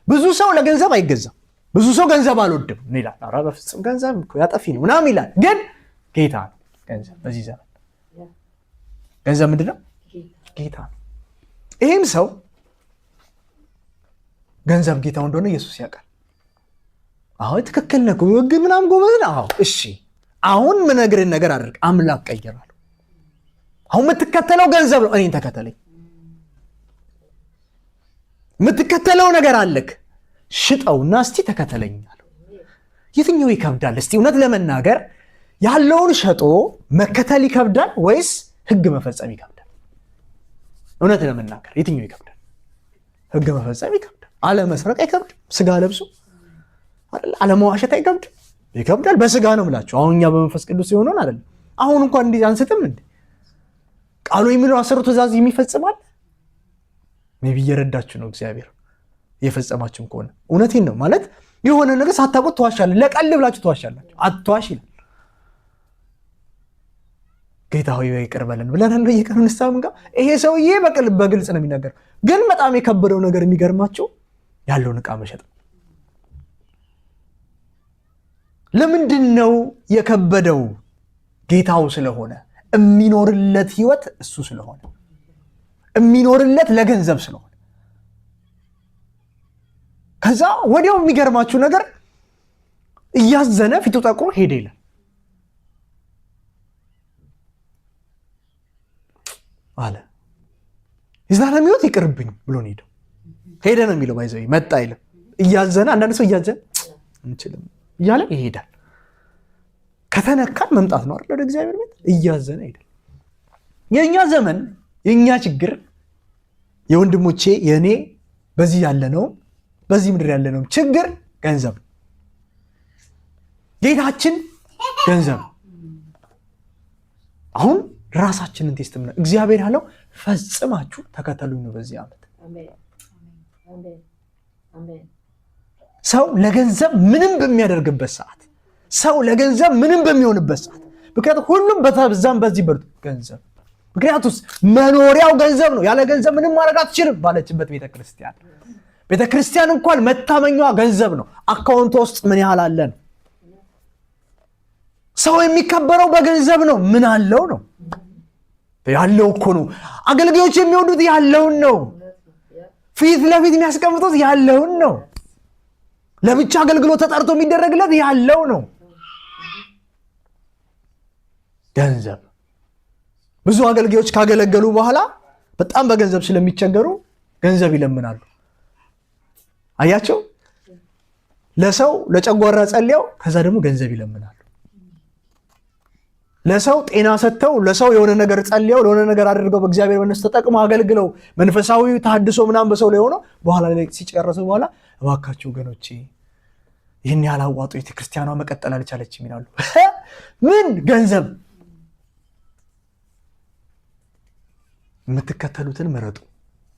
ብዙ ሰው ለገንዘብ አይገዛም። ብዙ ሰው ገንዘብ አልወድም ይላል። ኧረ በፍጹም ገንዘብ እኮ ያጠፊ ነው ምናምን ይላል። ግን ጌታ ነው ገንዘብ። በዚህ ዘመን ገንዘብ ምንድን ነው? ጌታ ነው። ይህም ሰው ገንዘብ ጌታው እንደሆነ ኢየሱስ ያውቃል። አሁን ትክክል ነህ ሕግ ምናምን ጎበዝ ነህ። አዎ እሺ፣ አሁን ምነግርህን ነገር አድርግ። አምላክ ቀይራለሁ። አሁን የምትከተለው ገንዘብ ነው፣ እኔን ተከተለኝ። የምትከተለው ነገር አለክ፣ ሽጠውና እስቲ ተከተለኝ አለው። የትኛው ይከብዳል? እስቲ እውነት ለመናገር ያለውን ሸጦ መከተል ይከብዳል ወይስ ሕግ መፈጸም ይከብዳል? እውነት ለመናገር የትኛው ይከብዳል? ሕግ መፈጸም ይከብዳል። አለመስረቅ አይከብድም? ስጋ ለብሶ አይደል? አለመዋሸት አይከብድም? ይከብዳል። በስጋ ነው የምላቸው። አሁን እኛ በመንፈስ ቅዱስ የሆነውን አይደለም። አሁን እንኳን እንዲህ አንስትም እንዴ? ቃሉ የሚለው አስሩ ትእዛዝ የሚፈጽማል? Maybe እየረዳችሁ ነው እግዚአብሔር፣ እየፈጸማችሁም ከሆነ እውነቴን ነው። ማለት የሆነ ነገር ሳታውቁት ትዋሻለህ። ለቀልድ ብላችሁ ትዋሻላችሁ። አትዋሽ ይላል። ጌታ ሆይ ይቅር በለን ብለናል በየቀኑ ንስሐ ምንገባ። ይሄ ሰውዬ በግልጽ ነው የሚናገረው። ግን በጣም የከበደው ነገር የሚገርማቸው ያለውን ዕቃ መሸጥ ነው። ለምንድን ነው የከበደው? ጌታው ስለሆነ፣ የሚኖርለት ህይወት እሱ ስለሆነ፣ የሚኖርለት ለገንዘብ ስለሆነ። ከዛ ወዲያው የሚገርማችሁ ነገር እያዘነ ፊቱ ጠቁሮ ሄደ ይላል። አለ የዘላለም ህይወት ይቅርብኝ ብሎ ነው ሄደው። ሄደ ነው የሚለው፣ by the way መጣ አይልም። እያዘነ፣ አንዳንድ ሰው እያዘነ አንችልም እያለ ይሄዳል። ከተነካን መምጣት ነው አይደል? ወደ እግዚአብሔር ቤት እያዘነ አይደል? የእኛ ዘመን፣ የእኛ ችግር፣ የወንድሞቼ፣ የእኔ፣ በዚህ ያለነው፣ በዚህ ምድር ያለነው ችግር ገንዘብ፣ ጌታችን ገንዘብ። አሁን ራሳችንን test ምና እግዚአብሔር ያለው ፈጽማችሁ ተከተሉኝ ነው። በዚህ ዓመት ሰው ለገንዘብ ምንም በሚያደርግበት ሰዓት፣ ሰው ለገንዘብ ምንም በሚሆንበት ሰዓት፣ ምክንያቱም ሁሉም በዛም በዚህ በሉት ገንዘብ፣ ምክንያቱስ መኖሪያው ገንዘብ ነው። ያለ ገንዘብ ምንም ማድረግ አትችልም ባለችበት ቤተክርስቲያን፣ ቤተክርስቲያን እንኳን መታመኛዋ ገንዘብ ነው። Account ውስጥ ምን ያህል አለ ነው። ሰው የሚከበረው በገንዘብ ነው። ምን አለው ነው። ያለው እኮ ነው። አገልጋዮች የሚወዱት ያለውን ነው። ፊት ለፊት የሚያስቀምጡት ያለውን ነው። ለብቻ አገልግሎት ተጠርቶ የሚደረግለት ያለው ነው። ገንዘብ። ብዙ አገልጋዮች ካገለገሉ በኋላ በጣም በገንዘብ ስለሚቸገሩ ገንዘብ ይለምናሉ። አያቸው፣ ለሰው ለጨጓራ ጸልየው ከዛ ደግሞ ገንዘብ ይለምናሉ። ለሰው ጤና ሰጥተው፣ ለሰው የሆነ ነገር ጸልየው፣ ለሆነ ነገር አድርገው፣ በእግዚአብሔር መንፈስ ተጠቅመው አገልግለው፣ መንፈሳዊ ተሐድሶ ምናምን በሰው ላይ ሆኖ በኋላ ላይ ሲጨረሱ በኋላ እባካችሁ ወገኖቼ ይህን ያህል አዋጡ፣ ቤተክርስቲያኗ መቀጠል አልቻለችም ይላሉ። ምን ገንዘብ። የምትከተሉትን ምረጡ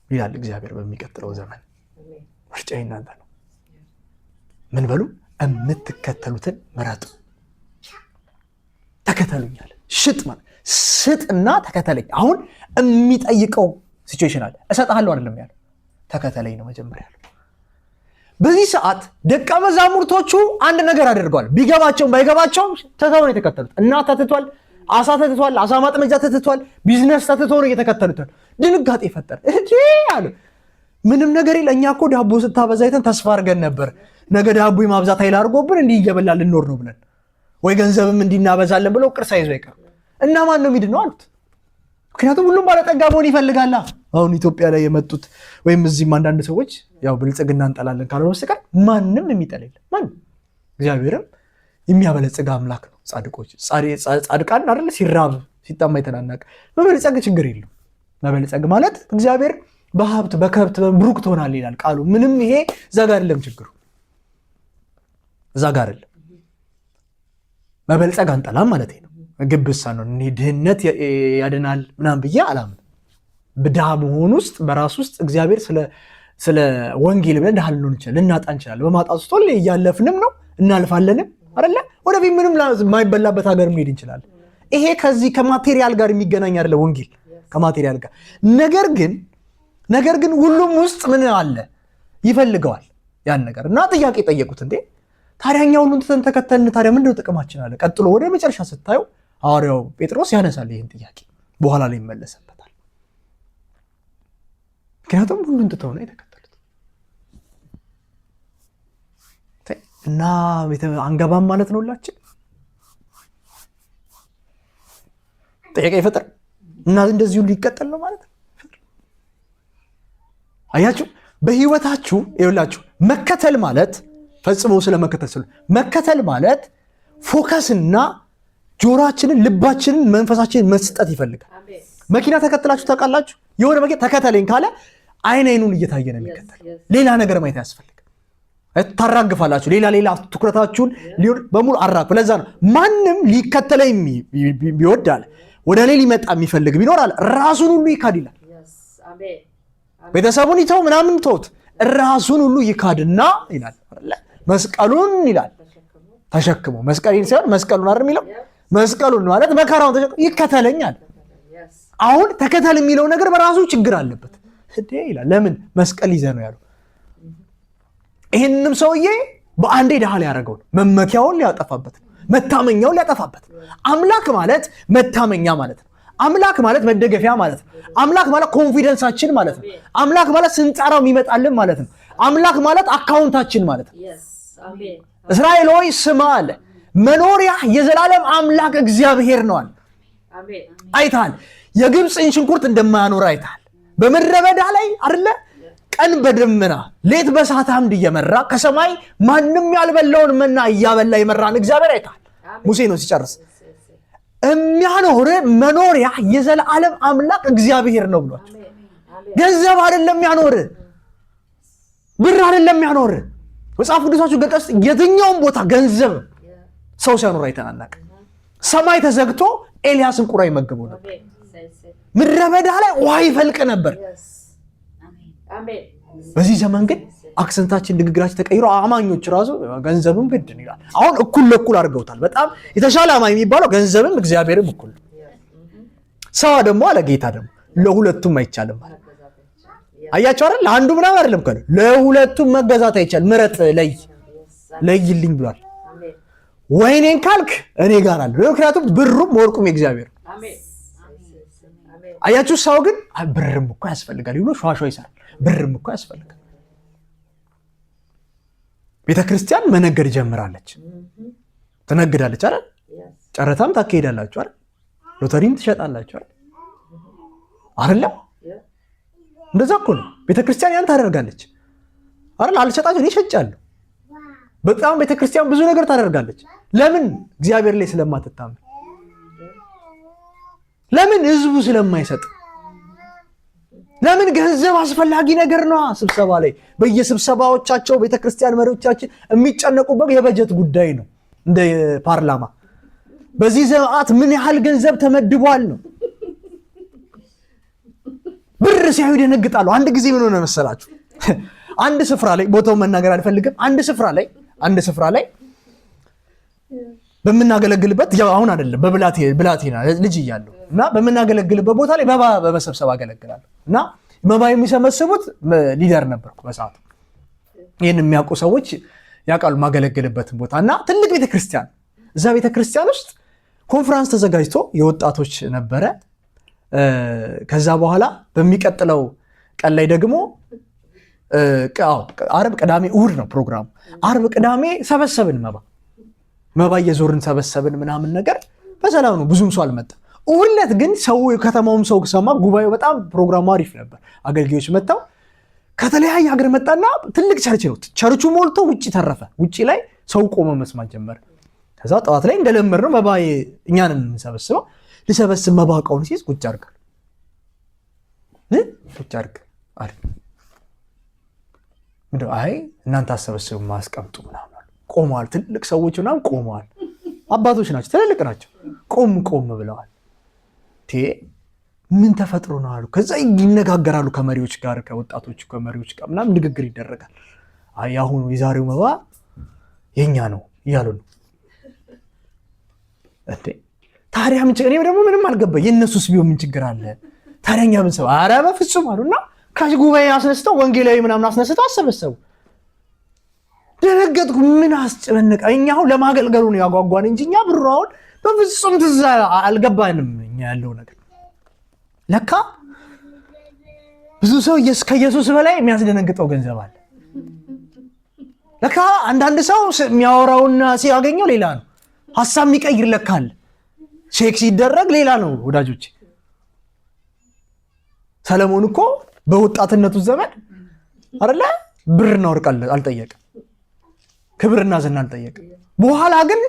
ይላል እግዚአብሔር። በሚቀጥለው ዘመን ምርጫ የእናንተ ነው። ምን በሉ? የምትከተሉትን ምረጡ። ተከተሉኛል። ሽጥ ማለት ስጥና ተከተለኝ። አሁን የሚጠይቀው situation አለ። እሰጥሃለሁ አይደለም ያለው፣ ተከተለኝ ነው መጀመሪያ ያለው። በዚህ ሰዓት ደቀ መዛሙርቶቹ አንድ ነገር አድርገዋል። ቢገባቸውም ባይገባቸውም ትተው ነው የተከተሉት። እናት ተትቷል፣ አሳ ተትቷል፣ አሳ ማጥመጃ ተትቷል፣ ቢዝነስ ተትቶ ነው እየተከተሉት። ድንጋጤ ፈጠረ። እንዴ አሉ። ምንም ነገር የለ። እኛ እኮ ዳቦ ስታበዛ አይተን ተስፋ አድርገን ነበር። ነገ ዳቦ የማብዛት ኃይል አድርጎብን እንዲህ እየበላ ልንኖር ነው ብለን፣ ወይ ገንዘብም እንዲናበዛለን ብለው ቅርሳ ይዞ አይቀርም። እና ማን ነው የሚድነው አሉት። ምክንያቱም ሁሉም ባለጠጋ መሆን ይፈልጋላ። አሁን ኢትዮጵያ ላይ የመጡት ወይም እዚህም አንዳንድ ሰዎች ያው ብልጽግና እንጠላለን ካልሆነ በስተቀር ማንም የሚጠላ የለም። ማንም። እግዚአብሔርም የሚያበለጽግ አምላክ ነው። ጻድቆች፣ ጻድቃን አይደለ ሲራብ ሲጠማ የተናናቀ። መበልጸግ ችግር የለው። መበልጸግ ማለት እግዚአብሔር በሀብት በከብት ብሩክ ትሆናለህ ይላል ቃሉ። ምንም ይሄ እዛ ጋር አይደለም ችግሩ፣ እዛ ጋር አይደለም። መበልጸግ አንጠላም ማለት ነው። ግብሳ ነው። እኔ ድህነት ያድናል ምናምን ብዬ አላምንም። ድሃ መሆን ውስጥ በራሱ ውስጥ እግዚአብሔር ስለ ወንጌል ብለን ድሃ ልንሆን እንችላለን፣ ልናጣ እንችላለን። በማጣት ውስጥ ሁሌ እያለፍንም ነው፣ እናልፋለንም አይደለ? ወደፊት ምንም የማይበላበት ሀገር መሄድ እንችላለን። ይሄ ከዚህ ከ material ጋር የሚገናኝ አይደለም፣ ወንጌል ከ material ጋር። ነገር ግን ሁሉም ውስጥ ምን አለ፣ ይፈልገዋል ያን ነገር። እና ጥያቄ ጠየቁት። እንዴ ታዲያ እኛ ሁሉን ትተን ተከተልን፣ ታዲያ ምንድነው ጥቅማችን አለ። ቀጥሎ ወደ መጨረሻ ስታዩ ሐዋርያው ጴጥሮስ ያነሳል ይህን ጥያቄ፣ በኋላ ላይ ይመለስበታል። ምክንያቱም ሁሉን ትተው ነው የተከተሉት። እና አንገባም ማለት ነው ሁላችን? ጥያቄ ይፈጥር እና እንደዚሁ ሊቀጠል ነው ማለት ነው። አያችሁ፣ በህይወታችሁ ይኸውላችሁ መከተል ማለት፣ ፈጽሞ ስለመከተል ስለ መከተል ማለት focus ና ጆሮአችንን፣ ልባችንን፣ መንፈሳችንን መስጠት ይፈልጋል። መኪና ተከትላችሁ ታውቃላችሁ? የሆነ መኪና ተከተለኝ ካለ አይን አይኑን እየታየ ነው የሚከተል። ሌላ ነገር ማየት አያስፈልግም። ታራግፋላችሁ። ሌላ ሌላ ትኩረታችሁን ሊሆን በሙሉ አራግፉ። ለዛ ነው ማንም ሊከተለኝ ቢወድ አለ፣ ወደ እኔ ሊመጣ የሚፈልግ ቢኖር አለ፣ ራሱን ሁሉ ይካድ ይላል። ቤተሰቡን ይተው ምናምን ተውት፣ ራሱን ሁሉ ይካድና ይላል መስቀሉን ይላል ተሸክሞ፣ መስቀሌን ሳይሆን መስቀሉን አይደል የሚለው፣ መስቀሉን ማለት መከራውን ተሸክሞ ይከተለኛል። አሁን ተከተል የሚለው ነገር በራሱ ችግር አለበት እንዴ ይላል። ለምን መስቀል ይዘህ ነው ያለው? ይህንንም ሰውዬ በአንዴ ድሃ ሊያደርገው ነው። መመኪያውን ሊያጠፋበት ነው። መታመኛውን ሊያጠፋበት ነው። አምላክ ማለት መታመኛ ማለት ነው። አምላክ ማለት መደገፊያ ማለት ነው። አምላክ ማለት confidence ኣችን ማለት ነው። አምላክ ማለት ስንጠራው የሚመጣልን ማለት ነው። አምላክ ማለት account ኣችን ማለት ነው። እስራኤል ሆይ ስማ አለ፣ መኖሪያ የዘላለም አምላክ እግዚአብሔር ነው አለ። አይተሃል። የግብፅን ሽንኩርት እንደማያኖር አይተሃል። በምድረ በዳ ላይ አይደለ ቀን በደመና ሌት በእሳት አምድ እየመራ፣ ከሰማይ ማንም ያልበላውን መና እያበላ የመራን እግዚአብሔር አይተሃል። ሙሴ ነው ሲጨርስ የሚያኖር መኖሪያ የዘላለም አምላክ እግዚአብሔር ነው ብሏቸው። ገንዘብ አይደለም የሚያኖር፣ ብር አይደለም የሚያኖር። መጽሐፍ ቅዱሳችሁ ገጠስ የትኛውም ቦታ ገንዘብ ሰው ሲያኖር አይተናናቅ። ሰማይ ተዘግቶ ኤልያስን ቁራ ይመግበው ነበር። ምድረ በዳ ላይ ውሃ ይፈልቅ ነበር። በዚህ ዘመን ግን accent ኣችን፣ ንግግራችን ተቀይሮ አማኞች ራሱ ገንዘብም ግድ ነው ይላል። አሁን እኩል ለእኩል አድርገውታል። በጣም የተሻለ አማኝ የሚባለው ገንዘብም እግዚአብሔርም እኩል ነው። ሰዋ ደግሞ አለ ጌታ ደግሞ ለሁለቱም አይቻልም አለ። አያቸው አይደል? ለአንዱ ምናምን አይደለም እኮ ለሁለቱም መገዛት አይቻልም። ምረጥ፣ ለይ ለይልኝ ብሏል። ወይኔን ካልክ እኔ ጋር አለ። ምክንያቱም ብሩም ወርቁም የእግዚአብሔር። አያችሁ፣ ሰው ግን ብርም እኮ ያስፈልጋል ይብሎ ሸዋሸዋ ይሰራል። ብርም እኮ ያስፈልጋል። ቤተክርስቲያን መነገድ ጀምራለች። ትነግዳለች አይደል? ጨረታም ታካሂዳላችሁ አይደል? ሎተሪም ትሸጣላችሁ አይደል? አይደለም? እንደዛ እኮ ነው። ቤተክርስቲያን ያን ታደርጋለች አይደል? አልሸጣችሁ እኔ እሸጫለሁ። በጣም ቤተክርስቲያን ብዙ ነገር ታደርጋለች። ለምን? እግዚአብሔር ላይ ስለማትታመን። ለምን? ህዝቡ ስለማይሰጥ። ለምን? ገንዘብ አስፈላጊ ነገር ነው። ስብሰባ ላይ በየስብሰባዎቻቸው ቤተክርስቲያን መሪዎቻችን የሚጨነቁበት የበጀት ጉዳይ ነው። እንደ ፓርላማ በዚህ ሰዓት ምን ያህል ገንዘብ ተመድቧል ነው። ብር ሲያዩ ይደነግጣሉ። አንድ ጊዜ ምን ሆነ መሰላችሁ? አንድ ስፍራ ላይ ቦታውን መናገር አልፈልግም። አንድ ስፍራ ላይ በምናገለግልበት ያው አሁን አይደለም በብላቴና ልጅ እያለሁ እና በምናገለግልበት ቦታ ላይ መባ በመሰብሰብ አገለግላለሁ እና መባ የሚሰበስቡት leader ነበርኩ በሰዓቱ። ይህን የሚያውቁ ሰዎች ያውቃሉ የማገለግልበትን ቦታ እና ትልቅ ቤተክርስቲያን፣ እዛ ቤተክርስቲያን ውስጥ ኮንፈረንስ ተዘጋጅቶ የወጣቶች ነበረ። ከዛ በኋላ በሚቀጥለው ቀን ላይ ደግሞ ዓርብ፣ ቅዳሜ፣ እሑድ ነው ፕሮግራሙ። ዓርብ ቅዳሜ ሰበሰብን፣ መባ እየዞርን ሰበሰብን ምናምን ነገር በሰላም ነው፣ ብዙም ሰው አልመጣም። እሑድ ዕለት ግን ሰው የከተማውም ሰው ሰማ። ጉባኤው በጣም ፕሮግራሙ አሪፍ ነበር። አገልጋዮች መጥተው ከተለያየ ሀገር መጣና ትልቅ church ነው። ቸርቹ ሞልቶ ውጭ ተረፈ። ውጭ ላይ ሰው ቆመ መስማት ጀመረ። ከዛ ጠዋት ላይ እንደለመድነው መባ እኛን የምንሰበስበው ልሰበስብ መባ እቃውን ሲይዝ ቁጭ አድርግ ቁጭ አድርግ አለ። ምንድን ነው? አይ እናንተ አሰበስቡ ማስቀምጡ ምናምን አሉ። ቆመዋል። ትልቅ ሰዎች ምናምን ቆመዋል። አባቶች ናቸው፣ ትልልቅ ናቸው። ቆም ቆም ብለዋል። ምን ተፈጥሮ ነው አሉ። ከዛ ይነጋገራሉ ከመሪዎች ጋር፣ ከወጣቶች ከመሪዎች ጋር ምናምን ንግግር ይደረጋል። አይ አሁኑ የዛሬው መባ የኛ ነው እያሉ ነው። እንዴ ታዲያ ምን ችግር? እኔም ደግሞ ምንም አልገባኝ። የእነሱስ ቢሆን ምን ችግር አለ ታዲያ? እኛ ምን ሰው ኧረ በፍጹም አሉና ከጉባኤ አስነስተው ወንጌላዊ ምናምን አስነስተው አሰበሰቡ። ደነገጥኩ። ምን አስጨነቀ? እኛ አሁን ለማገልገሉ ነው ያጓጓን እንጂ እኛ ብሩ አሁን በፍጹም ትዝ አልገባንም። እኛ ያለው ነገር ለካ ብዙ ሰው ከኢየሱስ በላይ የሚያስደነግጠው ገንዘብ አለ። ለካ አንዳንድ ሰው የሚያወራውና ሲያገኘው ሌላ ነው። ሀሳብ የሚቀይር ለካ አለ። check ሲደረግ ሌላ ነው ወዳጆች። ሰለሞን እኮ በወጣትነቱ ዘመን አይደለ ብርና ወርቅ አልጠየቅም፣ ክብርና ዝና አልጠየቅም። በኋላ ግን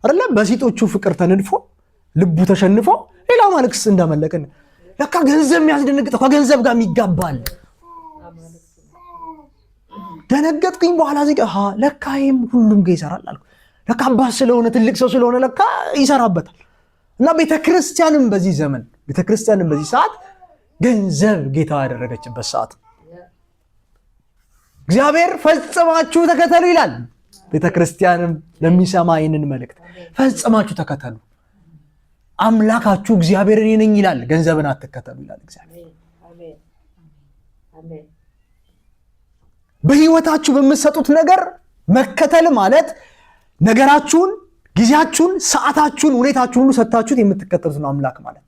አይደለ በሴቶቹ ፍቅር ተነድፎ ልቡ ተሸንፎ ሌላ ማልክስ እንዳመለቅን ለካ ገንዘብ የሚያስደነግጠው ከገንዘብ ጋር የሚጋባል። ደነገጥኩኝ። በኋላ እዚህ ጋር ለካ ይሄም ሁሉም ጋር ይሰራል አልኩ። ለካ አባት ስለሆነ ትልቅ ሰው ስለሆነ ለካ ይሰራበታል። እና ቤተክርስቲያንም በዚህ ዘመን ቤተክርስቲያንም በዚህ ሰዓት ገንዘብ ጌታ ያደረገችበት ሰዓት እግዚአብሔር ፈጽማችሁ ተከተሉ ይላል። ቤተክርስቲያንም ለሚሰማ ይህንን መልእክት ፈጽማችሁ ተከተሉ፣ አምላካችሁ እግዚአብሔር እኔ ነኝ ይላል። ገንዘብን አትከተሉ ይላል እግዚአብሔር። በህይወታችሁ በምትሰጡት ነገር መከተል ማለት ነገራችሁን፣ ጊዜያችሁን፣ ሰዓታችሁን፣ ሁኔታችሁን ሁሉ ሰጥታችሁት የምትከተሉት ነው አምላክ ማለት።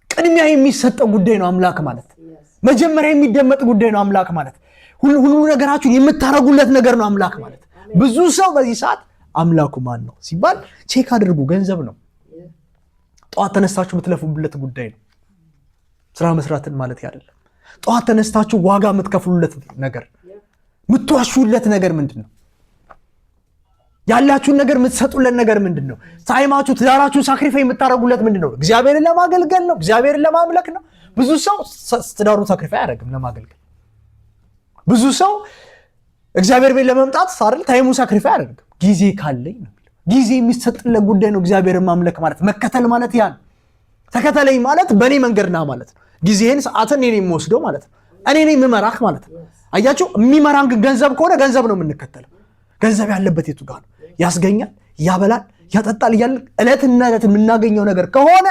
ቅድሚያ የሚሰጠው ጉዳይ ነው አምላክ ማለት። መጀመሪያ የሚደመጥ ጉዳይ ነው አምላክ ማለት። ሁሉ ነገራችሁን የምታረጉለት ነገር ነው አምላክ ማለት። ብዙ ሰው በዚህ ሰዓት አምላኩ ማን ነው ሲባል check አድርጉ፣ ገንዘብ ነው። ጠዋት ተነስታችሁ የምትለፉለት ጉዳይ ነው። ስራ መስራትን ማለት አይደለም። ጠዋት ተነስታችሁ ዋጋ የምትከፍሉለት ነገር፣ የምትዋሹለት ነገር ምንድን ነው? ያላችሁን ነገር የምትሰጡለት ነገር ምንድን ነው? Time ኣችሁ፣ ትዳራችሁን sacrifice የምታደርጉለት ምንድን ነው? እግዚአብሔርን ለማገልገል ነው? እግዚአብሔርን ለማምለክ ነው? ብዙ ሰው ትዳሩን sacrifice አያደርግም ለማገልገል። ብዙ ሰው እግዚአብሔር ቤት ለመምጣት አይደል time ኡ sacrifice አያደርግም። ጊዜ ካለኝ ነው የሚለው። ጊዜ የሚሰጥለት ጉዳይ ነው። እግዚአብሔርን ማምለክ ማለት መከተል ማለት ያ ነው። ተከተለኝ ማለት በእኔ መንገድ ና ማለት ነው። ጊዜህን ሰዓትን እኔ ነኝ የምወስደው ማለት ነው። እኔ ነኝ የምመራህ ማለት ነው። አያችሁ፣ የሚመራን ግን ገንዘብ ከሆነ ገንዘብ ነው የምንከተለው። ገንዘብ ያለበት የቱ ጋር ነው? ያስገኛል፣ ያበላል፣ ያጠጣል እያልን ዕለትና ዕለት የምናገኘው ነገር ከሆነ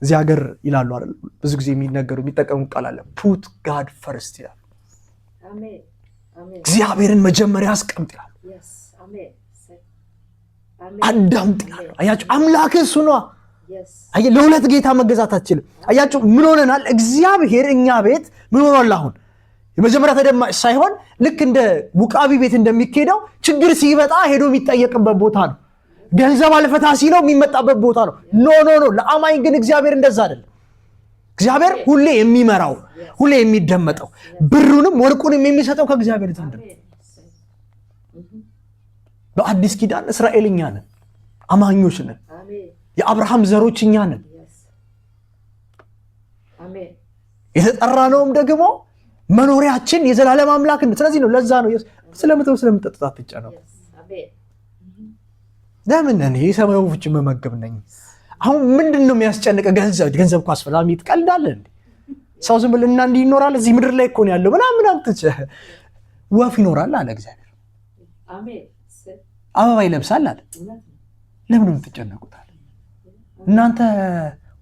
እዚህ ሀገር ይላሉ አይደል? ብዙ ጊዜ የሚነገሩ የሚጠቀሙ ቃል አለ፣ put God first ይላሉ። እግዚአብሔርን መጀመሪያ አስቀምጥ ይላሉ። አዳምጥ ይላሉ። አያችሁ፣ አምላክ እሱ ነዋ። አየህ፣ ለሁለት ጌታ መገዛት አትችልም። አያችሁ፣ ምን ሆነናል? እግዚአብሔር እኛ ቤት ምን ሆኗል? አሁን የመጀመሪያ ተደማጭ ሳይሆን ልክ እንደ ውቃቢ ቤት እንደሚኬደው ችግር ሲመጣ ሄዶ የሚጠየቅበት ቦታ ነው። ገንዘብ አልፈታ ሲለው የሚመጣበት ቦታ ነው። No, no, no። ለአማኝ ግን እግዚአብሔር እንደዛ አይደለም። እግዚአብሔር ሁሌ የሚመራው፣ ሁሌ የሚደመጠው፣ ብሩንም ወርቁንም የሚሰጠው ከእግዚአብሔር ዘንድ ነው። በአዲስ ኪዳን እስራኤል እኛ ነን፣ አማኞች ነን። የአብርሃም ዘሮች እኛ ነን። የተጠራነውም ደግሞ መኖሪያችን የዘላለም አምላክ ነው። ስለዚህ ነው፣ ለዛ ነው ስለምትበሉ ስለምትጠጡት አትጨነቁ። ለምን? እኔ የሰማይ ወፎችን መመገብ ነኝ። አሁን ምንድን ነው የሚያስጨንቀ? ገንዘብ፣ ገንዘብ እኮ አስፈላጊ፣ ትቀልዳለህ እንዴ? ሰው ዝም ብለህ እና እንዲህ ይኖራል፣ እዚህ ምድር ላይ እኮ ነው ያለው ምናምን ምናምን፣ ወፍ ይኖራል አለ እግዚአብሔር። አበባ ይለብሳል አለ። ለምን ነው የምትጨነቁት አለ። እናንተ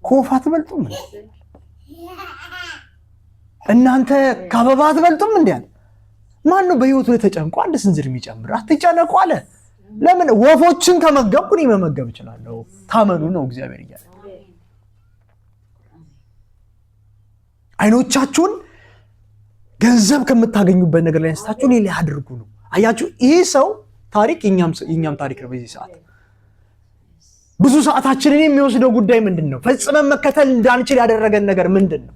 ከወፍ አትበልጡም? እናንተ ከአበባ አትበልጡም? እንዲህ አለ። ማን ነው በህይወቱ ላይ ተጨንቆ አንድ ስንዝር የሚጨምር? አትጨነቁ አለ። ለምን? ወፎችን ከመገብኩ እኔ መመገብ እችላለሁ። ታመኑ ነው እግዚአብሔር እያለ። አይኖቻችሁን ገንዘብ ከምታገኙበት ነገር ላይ አንስታችሁ እኔ ላይ አድርጉ ነው። አያችሁ፣ ይህ ሰው ታሪክ የኛም ታሪክ ነው። በዚህ ሰዓት ብዙ ሰዓታችንን የሚወስደው ጉዳይ ምንድን ነው? ፈጽመን መከተል እንዳንችል ያደረገን ነገር ምንድን ነው?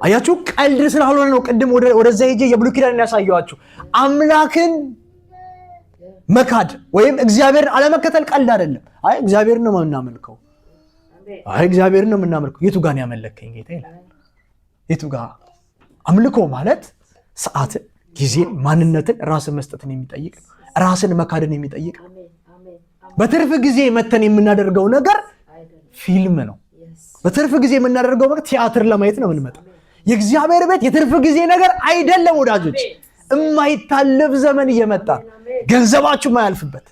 አያችሁ፣ ቀልድ ስላልሆነ ነው። ቅድም ወደዛ ሄጄ የብሉይ ኪዳን ያሳየኋችሁ አምላክን መካድ ወይም እግዚአብሔርን አለመከተል ቀልድ አይደለም። አይ እግዚአብሔርን ነው የምናመልከው፣ አይ እግዚአብሔርን ነው የምናመልከው። የቱ ጋር ነው ያመለከኝ ጌታ ይላል። የቱ ጋር? አምልኮ ማለት ሰዓትን፣ ጊዜን፣ ማንነትን፣ ራስን መስጠትን የሚጠይቅ ነው። ራስን መካድን የሚጠይቅ ነው። በትርፍ ጊዜ መተን የምናደርገው ነገር ፊልም ነው። በትርፍ ጊዜ የምናደርገው ነገር ቲያትር ለማየት ነው የምንመጣው። የእግዚአብሔር ቤት የትርፍ ጊዜ ነገር አይደለም ወዳጆች። የማይታለፍ ዘመን እየመጣ ገንዘባችሁ የማያልፍበት።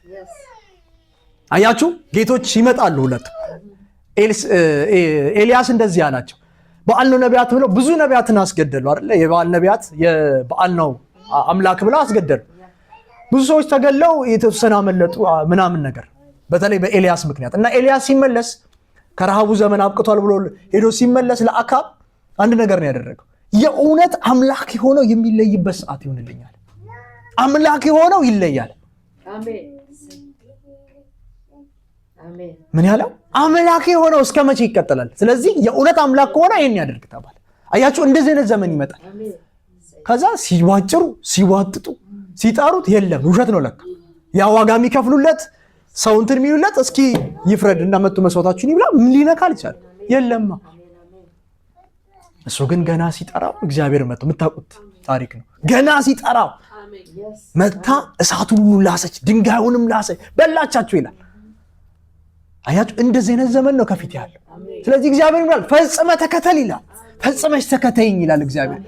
አያችሁ፣ ጌቶች ይመጣሉ ሁለቱ። ኤልያስ እንደዚህ አላቸው። በዓል ነው ነቢያት ብለው ብዙ ነቢያትን አስገደሉ አይደለ? የበዓል ነቢያት የበዓል ነው አምላክ ብለው አስገደሉ። ብዙ ሰዎች ተገለው የተወሰነ አመለጡ ምናምን ነገር፣ በተለይ በኤልያስ ምክንያት። እና ኤልያስ ሲመለስ፣ ከረሃቡ ዘመን አብቅቷል ብሎ ሄዶ ሲመለስ ለአካብ አንድ ነገር ነው ያደረገው። የእውነት አምላክ የሆነው የሚለይበት ሰዓት ይሆንልኛል። አምላክ የሆነው ይለያል። ምን ያለው? አምላክ የሆነው እስከ መቼ ይቀጥላል? ስለዚህ የእውነት አምላክ ከሆነ ይሄን ያደርግ ተባለ። አያችሁ፣ እንደዚህ አይነት ዘመን ይመጣል። ከዛ ሲዋጭሩ፣ ሲዋጥጡ፣ ሲጠሩት የለም፣ ውሸት ነው ለካ። ያ ዋጋ የሚከፍሉለት ሰው እንትን የሚሉለት እስኪ ይፍረድ እና መጡ መስዋዕታችሁን ይብላ፣ ምን ሊነካ አልቻለም። የለማ። እሱ ግን ገና ሲጠራው እግዚአብሔር መጥቶ፣ የምታውቁት ታሪክ ነው። ገና ሲጠራው መታ እሳቱን ሁሉ ላሰች፣ ድንጋዩንም ላሰች፣ በላቻቸው ይላል። አያችሁ፣ እንደዚህ አይነት ዘመን ነው ከፊት ያለው። ስለዚህ እግዚአብሔር ይላል ፈጽመህ ተከተል ይላል። ፈጽመሽ ተከተይኝ ይላል እግዚአብሔር።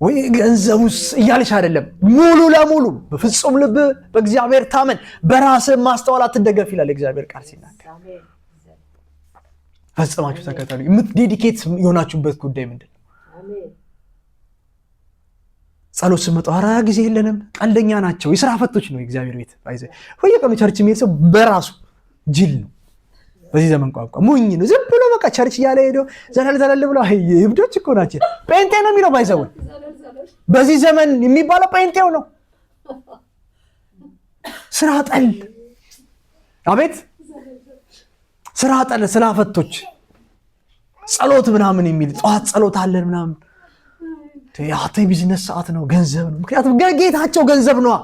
ወይ ገንዘቡስ እያልሽ አይደለም፣ ሙሉ ለሙሉ በፍጹም ልብ በእግዚአብሔር ታመን፣ በራስህ ማስተዋል አትደገፍ ይላል እግዚአብሔር ቃል ሲናገር። ፈጽማችሁ ተከተሉ። Dedicate የሆናችሁበት ጉዳይ ምንድን ነው? ጸሎት ስመጣ ኧረ ጊዜ የለንም። ቀልደኛ ናቸው። የስራ ፈቶች ነው የእግዚአብሔር ቤት። በየቀኑ church የሚሄድ ሰው በራሱ ጅል ነው። በዚህ ዘመን ቋንቋ ሞኝ ነው። ዝም ብሎ በቃ church እያለ ሄዶ ዘለል ዘለል ብሎ፣ እብዶች እኮ ናቸው። ጴንጤ ነው የሚለው፣ by the way፣ በዚህ ዘመን የሚባለው ጴንጤው ነው። ስራ ጠል፣ አቤት ስራ ጠል፣ ስራ ፈቶች፣ ጸሎት ምናምን የሚል፣ ጠዋት ጸሎት አለን ምናምን። ያንተ የቢዝነስ ሰዓት ነው፣ ገንዘብ ነው። ምክንያቱም ጌታቸው ገንዘብ ነዋ።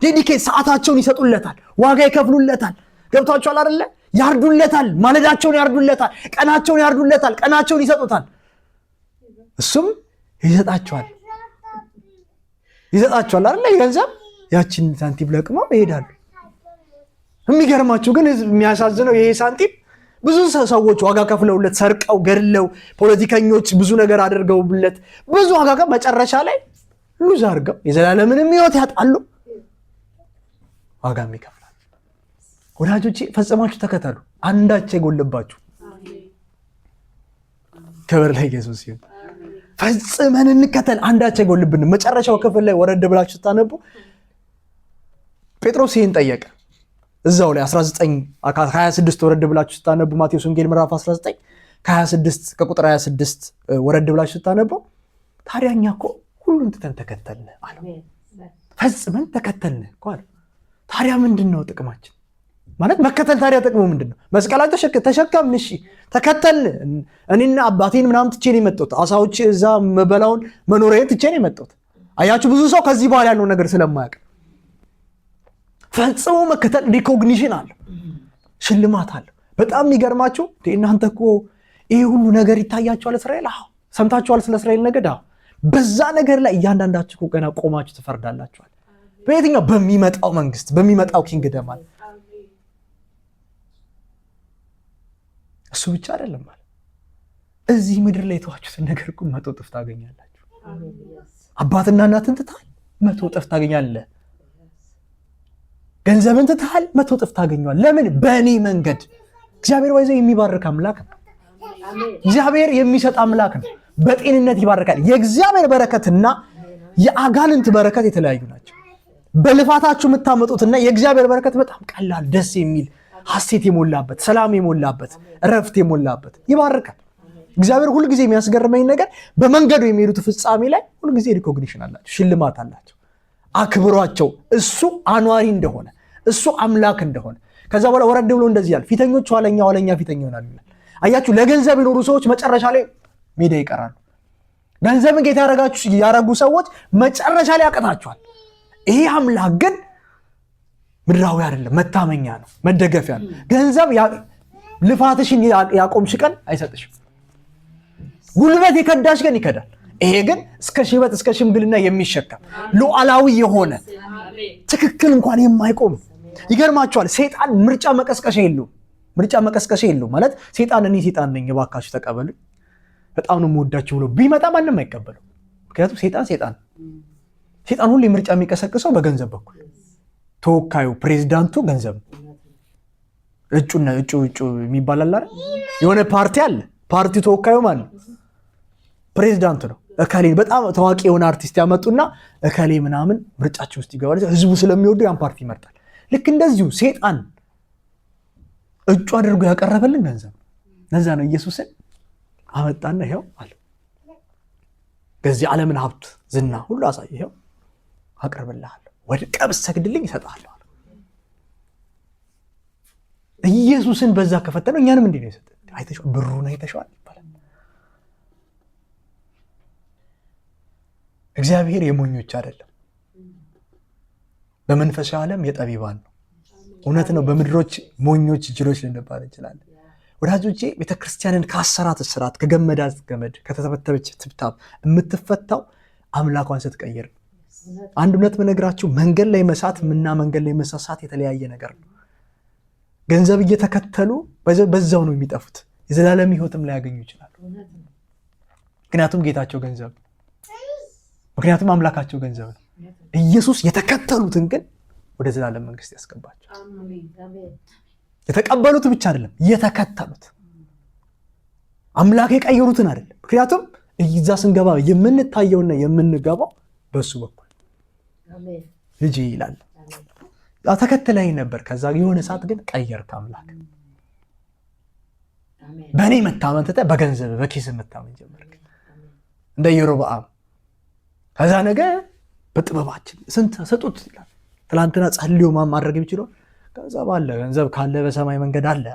Dedicate ሰዓታቸውን ይሰጡለታል፣ ዋጋ ይከፍሉለታል። ገብቷቸዋል አይደለ? ያርዱለታል፣ ማለዳቸውን ያርዱለታል፣ ቀናቸውን ያርዱለታል፣ ቀናቸውን ይሰጡታል። እሱም ይሰጣቸዋል ይሰጣቸዋል አይደለ? ገንዘብ ያችን ሳንቲም ለቅመው ይሄዳሉ። የሚገርማችሁ ግን የሚያሳዝነው ይሄ ሳንቲም ብዙ ሰዎች ዋጋ ከፍለውለት፣ ሰርቀው ገድለው፣ ፖለቲከኞች ብዙ ነገር አድርገውለት፣ ብዙ ዋጋ መጨረሻ ላይ lose አድርገው የዘላለምንም ሕይወት ያጣሉ፣ ዋጋም ይከፍላል። ወዳጆቼ ፈጽማችሁ ተከተሉ፣ አንዳች አይጎልባችሁ። ክብር ለኢየሱስ ይሁን። ፈጽመን እንከተል፣ አንዳች አይጎልብንም። መጨረሻው ክፍል ላይ ወረድ ብላችሁ ስታነቡ ጴጥሮስ ይህን ጠየቀ። እዛው ላይ 19 26 ወረድ ብላችሁ ስታነቡ፣ ማቴዎስ ወንጌል ምዕራፍ 19 ከ26፣ ከቁጥር 26 ወረድ ብላችሁ ስታነቡ፣ ታዲያ እኛ እኮ ሁሉን ትተን ተከተልን አለው። ፈጽመን ተከተልን እኮ አለው። ታዲያ ምንድን ነው ጥቅማችን? ማለት መከተል ታዲያ ጥቅሙ ምንድን ነው? መስቀላችን ተሸከምን፣ እሺ ተከተልን። እኔና አባቴን ምናምን ትቼ ነው የመጣሁት። አሳዎች እዛ መበላውን መኖሪያዬን ትቼ ነው የመጣሁት። አያችሁ፣ ብዙ ሰው ከዚህ በኋላ ያለው ነገር ስለማያውቅ። ፈጽሞ መከተል recognition አለው፣ ሽልማት አለው። በጣም የሚገርማችሁ እናንተ እኮ ይሄ ሁሉ ነገር ይታያችኋል። እስራኤል፣ አዎ፣ ሰምታችኋል ስለ እስራኤል ነገድ። አዎ፣ በዛ ነገር ላይ እያንዳንዳችሁ እኮ ገና ቆማችሁ ትፈርዳላችኋል። በየትኛው? በሚመጣው መንግስት፣ በሚመጣው kingdom አለ። እሱ ብቻ አይደለም ማለት እዚህ ምድር ላይ የተዋችሁትን ነገር እኮ 100 እጥፍ ታገኛላችሁ። አባትና እናትን ትተሃል፣ 100 እጥፍ ታገኛለህ። ገንዘብን ትተሃል፣ 100 እጥፍ ታገኘዋል። ለምን? በእኔ መንገድ። እግዚአብሔር ወይዘ የሚባርክ አምላክ ነው። እግዚአብሔር የሚሰጥ አምላክ ነው። በጤንነት ይባርካል። የእግዚአብሔር በረከትና የአጋንንት በረከት የተለያዩ ናቸው። በልፋታችሁ የምታመጡትና የእግዚአብሔር በረከት በጣም ቀላል፣ ደስ የሚል፣ ሐሴት የሞላበት፣ ሰላም የሞላበት፣ እረፍት የሞላበት ይባርካል። እግዚአብሔር ሁልጊዜ የሚያስገርመኝ ነገር በመንገዱ የሚሄዱት ፍጻሜ ላይ ሁልጊዜ recognition አላቸው፣ ሽልማት አላቸው። አክብሯቸው፣ እሱ አኗሪ እንደሆነ፣ እሱ አምላክ እንደሆነ። ከዛ በኋላ ወረድ ብሎ እንደዚህ ይላል፣ ፊተኞች ኋለኛ፣ ኋለኛ ፊተኛ ይሆናሉ ይላል። አያችሁ፣ ለገንዘብ የኖሩ ሰዎች መጨረሻ ላይ ሜዳ ይቀራሉ። ገንዘብን ጌታ ያረጋችሁ ያረጉ ሰዎች መጨረሻ ላይ ያቀታቸዋል። ይሄ አምላክ ግን ምድራዊ አይደለም፣ መታመኛ ነው፣ መደገፊያ ነው። ገንዘብ ልፋትሽን ያቆምሽ ቀን አይሰጥሽም። ጉልበት የከዳሽ ቀን ይከዳል። ይሄ ግን እስከ ሽበት እስከ ሽምግልና የሚሸከም ሉዓላዊ የሆነ፣ ትክክል እንኳን የማይቆም። ይገርማቸዋል። ሰይጣን ምርጫ መቀስቀሻ የለውም። ምርጫ መቀስቀሻ የለውም ማለት ሰይጣን እኔ ሰይጣን ነኝ እባካችሁ ተቀበሉኝ በጣም ነው የምወዳችሁ ብሎ ቢመጣ ማንም አይቀበለው። ምክንያቱም ሰይጣን ሰይጣን ሰይጣን ሁሌ ምርጫ የሚቀሰቅሰው በገንዘብ በኩል፣ ተወካዩ ፕሬዚዳንቱ ገንዘብ ነው። እጩና እጩ እጩ የሚባል አለ አይደል? የሆነ ፓርቲ አለ። ፓርቲው ተወካዩ ማን ነው? ፕሬዚዳንቱ ነው። እከሌ በጣም ታዋቂ የሆነ አርቲስት ያመጡና እከሌ ምናምን ምርጫቸው ውስጥ ይገባል። ህዝቡ ስለሚወዱ ያን ፓርቲ ይመርጣል። ልክ እንደዚሁ ሴጣን እጩ አድርጎ ያቀረበልን ገንዘብ ነው። ለዛ ነው ኢየሱስን አመጣና ይኸው አለ። ከዚህ ዓለምን ሀብት ዝና ሁሉ አሳየ። ይኸው አቅርብልሃለሁ፣ ወድቀህ ብትሰግድልኝ እሰጥሃለሁ አለ። ኢየሱስን በዛ ከፈተነው እኛንም እንዲህ ነው የሰጠን። አይተሽዋል፣ ብሩን አይተሽዋል ይባላል። እግዚአብሔር የሞኞች አይደለም። በመንፈሳዊ ዓለም የጠቢባን ነው። እውነት ነው። በምድሮች ሞኞች ጅሎች ልንባል እንችላለን። ወዳጆቼ፣ ቤተክርስቲያንን ከአሰራት እስራት፣ ከገመዳት ገመድ፣ ከተተበተበች ትብታብ የምትፈታው አምላኳን ስትቀይር ነው። አንድ እውነት መነግራችሁ መንገድ ላይ መሳት ምና መንገድ ላይ መሳሳት የተለያየ ነገር ነው። ገንዘብ እየተከተሉ በዛው ነው የሚጠፉት። የዘላለም ሕይወትም ላያገኙ ይችላሉ። ምክንያቱም ጌታቸው ገንዘብ ነው። ምክንያቱም አምላካቸው ገንዘብ ነው። ኢየሱስ የተከተሉትን ግን ወደ ዘላለም መንግስት ያስገባቸው። የተቀበሉት ብቻ አይደለም፣ የተከተሉት፣ አምላክ የቀየሩትን አይደለም። ምክንያቱም እዛ ስንገባ የምንታየውና የምንገባው በእሱ በኩል ልጅ ይላል። ተከትለኝ ነበር፣ ከዛ የሆነ ሰዓት ግን ቀየርክ አምላክ። በእኔ መታመን ትተህ በገንዘብ በኪስ መታመን ጀመርክ እንደ ኢዮርብዓም። ከዛ ነገ በጥበባችን ስንት ሰጡት ይላል። ትላንትና ጸልዮ ማን ማድረግ የሚችለው ገንዘብ አለ። ገንዘብ ካለ በሰማይ መንገድ አለ።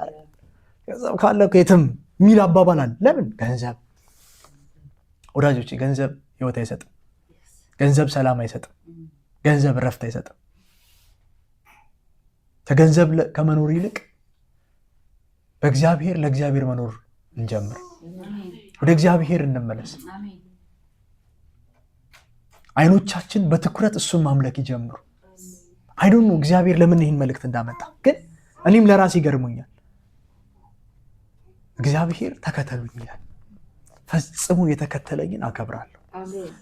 ገንዘብ ካለ የትም የሚል አባባል አለ። ለምን ገንዘብ? ወዳጆች፣ ገንዘብ ህይወት አይሰጥም። ገንዘብ ሰላም አይሰጥም። ገንዘብ እረፍት አይሰጥም። ከገንዘብ ከመኖር ይልቅ በእግዚአብሔር ለእግዚአብሔር መኖር እንጀምር። ወደ እግዚአብሔር እንመለስ። አይኖቻችን በትኩረት እሱን ማምለክ ይጀምሩ። I don't know እግዚአብሔር ለምን ይህን መልእክት እንዳመጣ፣ ግን እኔም ለራሴ ይገርሙኛል። እግዚአብሔር ተከተሉኝ ይላል። ፈጽሞ የተከተለኝን አከብራለሁ።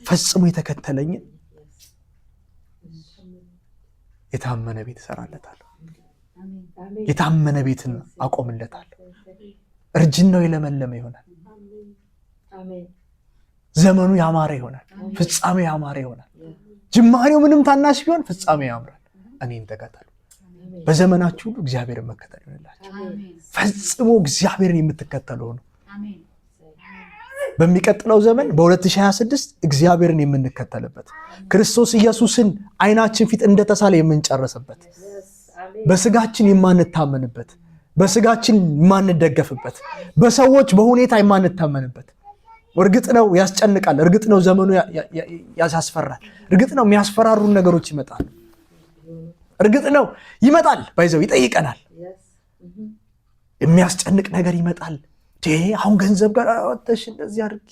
ፈጽሞ የተከተለኝን የታመነ ቤት እሰራለታለሁ። የታመነ ቤትን አቆምለታለሁ። እርጅናው የለመለመ ይሆናል። ዘመኑ ያማረ ይሆናል። ፍጻሜው ያማረ ይሆናል። ጅማሬው ምንም ታናሽ ቢሆን ፍጻሜው ያምራል። እኔን ተከተሉ። በዘመናችሁ ሁሉ እግዚአብሔርን መከተል ይሆንላችሁ። ፈጽሞ እግዚአብሔርን የምትከተሉ ነው። በሚቀጥለው ዘመን በ2026 እግዚአብሔርን የምንከተልበት፣ ክርስቶስ ኢየሱስን አይናችን ፊት እንደተሳለ የምንጨርስበት፣ በስጋችን የማንታመንበት፣ በስጋችን የማንደገፍበት፣ በሰዎች በሁኔታ የማንታመንበት። እርግጥ ነው ያስጨንቃል። እርግጥ ነው ዘመኑ ያስፈራል። እርግጥ ነው የሚያስፈራሩን ነገሮች ይመጣሉ። እርግጥ ነው ይመጣል፣ by the way ይጠይቀናል። የሚያስጨንቅ ነገር ይመጣል። አሁን ገንዘብ ጋር ወጥተሽ እንደዚህ አድርጊ።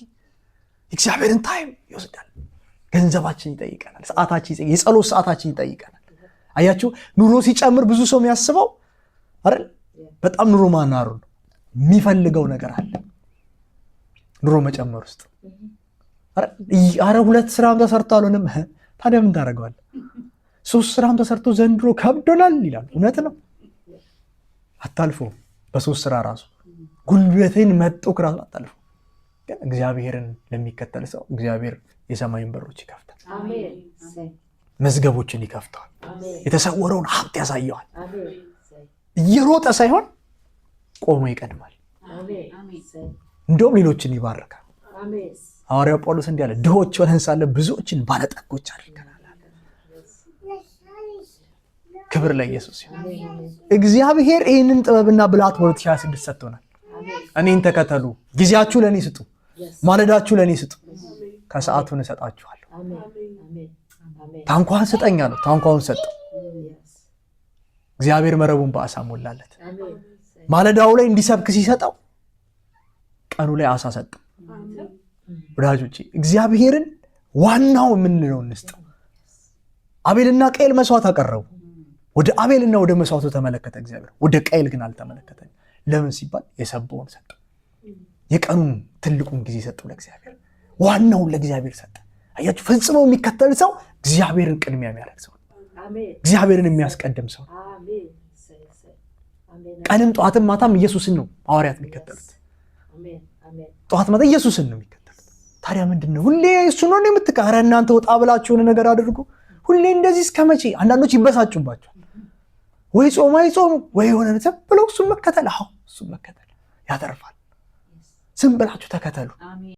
እግዚአብሔርን time ይወስዳል። ገንዘባችን ይጠይቀናል። ሰዓታችን፣ የጸሎት ሰዓታችን ይጠይቀናል። አያችሁ፣ ኑሮ ሲጨምር ብዙ ሰው የሚያስበው አይደል? በጣም ኑሮ ማናሩ ነው፣ የሚፈልገው ነገር አለ ኑሮ መጨመር ውስጥ። አረ ሁለት ስራም ተሰርቶ አልሆነም። ታዲያ ምን ታደርገዋለህ? ሶስት ስራም ተሰርቶ ዘንድሮ ከብዶናል ይላል። እውነት ነው። አታልፎ በሶስት ስራ ራሱ ጉልበቴን መጦ ራሱ አታልፎ። ግን እግዚአብሔርን ለሚከተል ሰው እግዚአብሔር የሰማይን በሮች ይከፍታል። መዝገቦችን ይከፍተዋል። የተሰወረውን ሀብት ያሳየዋል። እየሮጠ ሳይሆን ቆሞ ይቀድማል። እንደውም ሌሎችን ይባርካል። ሐዋርያው ጳውሎስ እንዲህ አለ፣ ድሆች ሆነን ሳለ ብዙዎችን ባለጠጎች አድርገናል። ክብር ለኢየሱስ ይሁን። እግዚአብሔር ይህንን ጥበብና ብልሃት በ2026 ሰጥቶናል። እኔን ተከተሉ፣ ጊዜያችሁ ለእኔ ስጡ፣ ማለዳችሁ ለእኔ ስጡ፣ ከሰዓቱን እሰጣችኋለሁ። ታንኳህን ስጠኝ አለው። ታንኳውን ሰጠው። እግዚአብሔር መረቡን በአሳ ሞላለት። ማለዳው ላይ እንዲሰብክ ሲሰጠው ቀኑ ላይ አሳ ሰጠው። ወዳጆቼ፣ እግዚአብሔርን ዋናው የምንለው እንስጠው። አቤልና ቃየል መስዋዕት አቀረቡ። ወደ አቤልና ወደ መስዋዕቱ ተመለከተ እግዚአብሔር፣ ወደ ቃየል ግን አልተመለከተም። ለምን ሲባል የሰባውን ሰጠው። የቀኑን ትልቁን ጊዜ ሰጠው ለእግዚአብሔር፣ ዋናውን ለእግዚአብሔር ሰጠ። አያችሁ፣ ፈጽሞ የሚከተል ሰው እግዚአብሔርን ቅድሚያ የሚያደርግ ሰው፣ እግዚአብሔርን የሚያስቀድም ሰው። ቀንም ጠዋትም ማታም ኢየሱስን ነው ሐዋርያት የሚከተሉት። ጠዋት ማታ ኢየሱስን ነው የሚከተሉት። ታዲያ ምንድን ነው ሁሌ እሱ ነው የምትከ ኧረ እናንተ ወጣ ብላችሁ የሆነ ነገር አድርጉ። ሁሌ እንደዚህ እስከ መቼ? አንዳንዶች ይበሳጩባቸዋል። ወይ ጾም አይጾሙ ወይ የሆነ ዝም ብለው እሱን መከተል። አዎ፣ እሱን መከተል ያተርፋል። ዝም ብላችሁ ተከተሉ።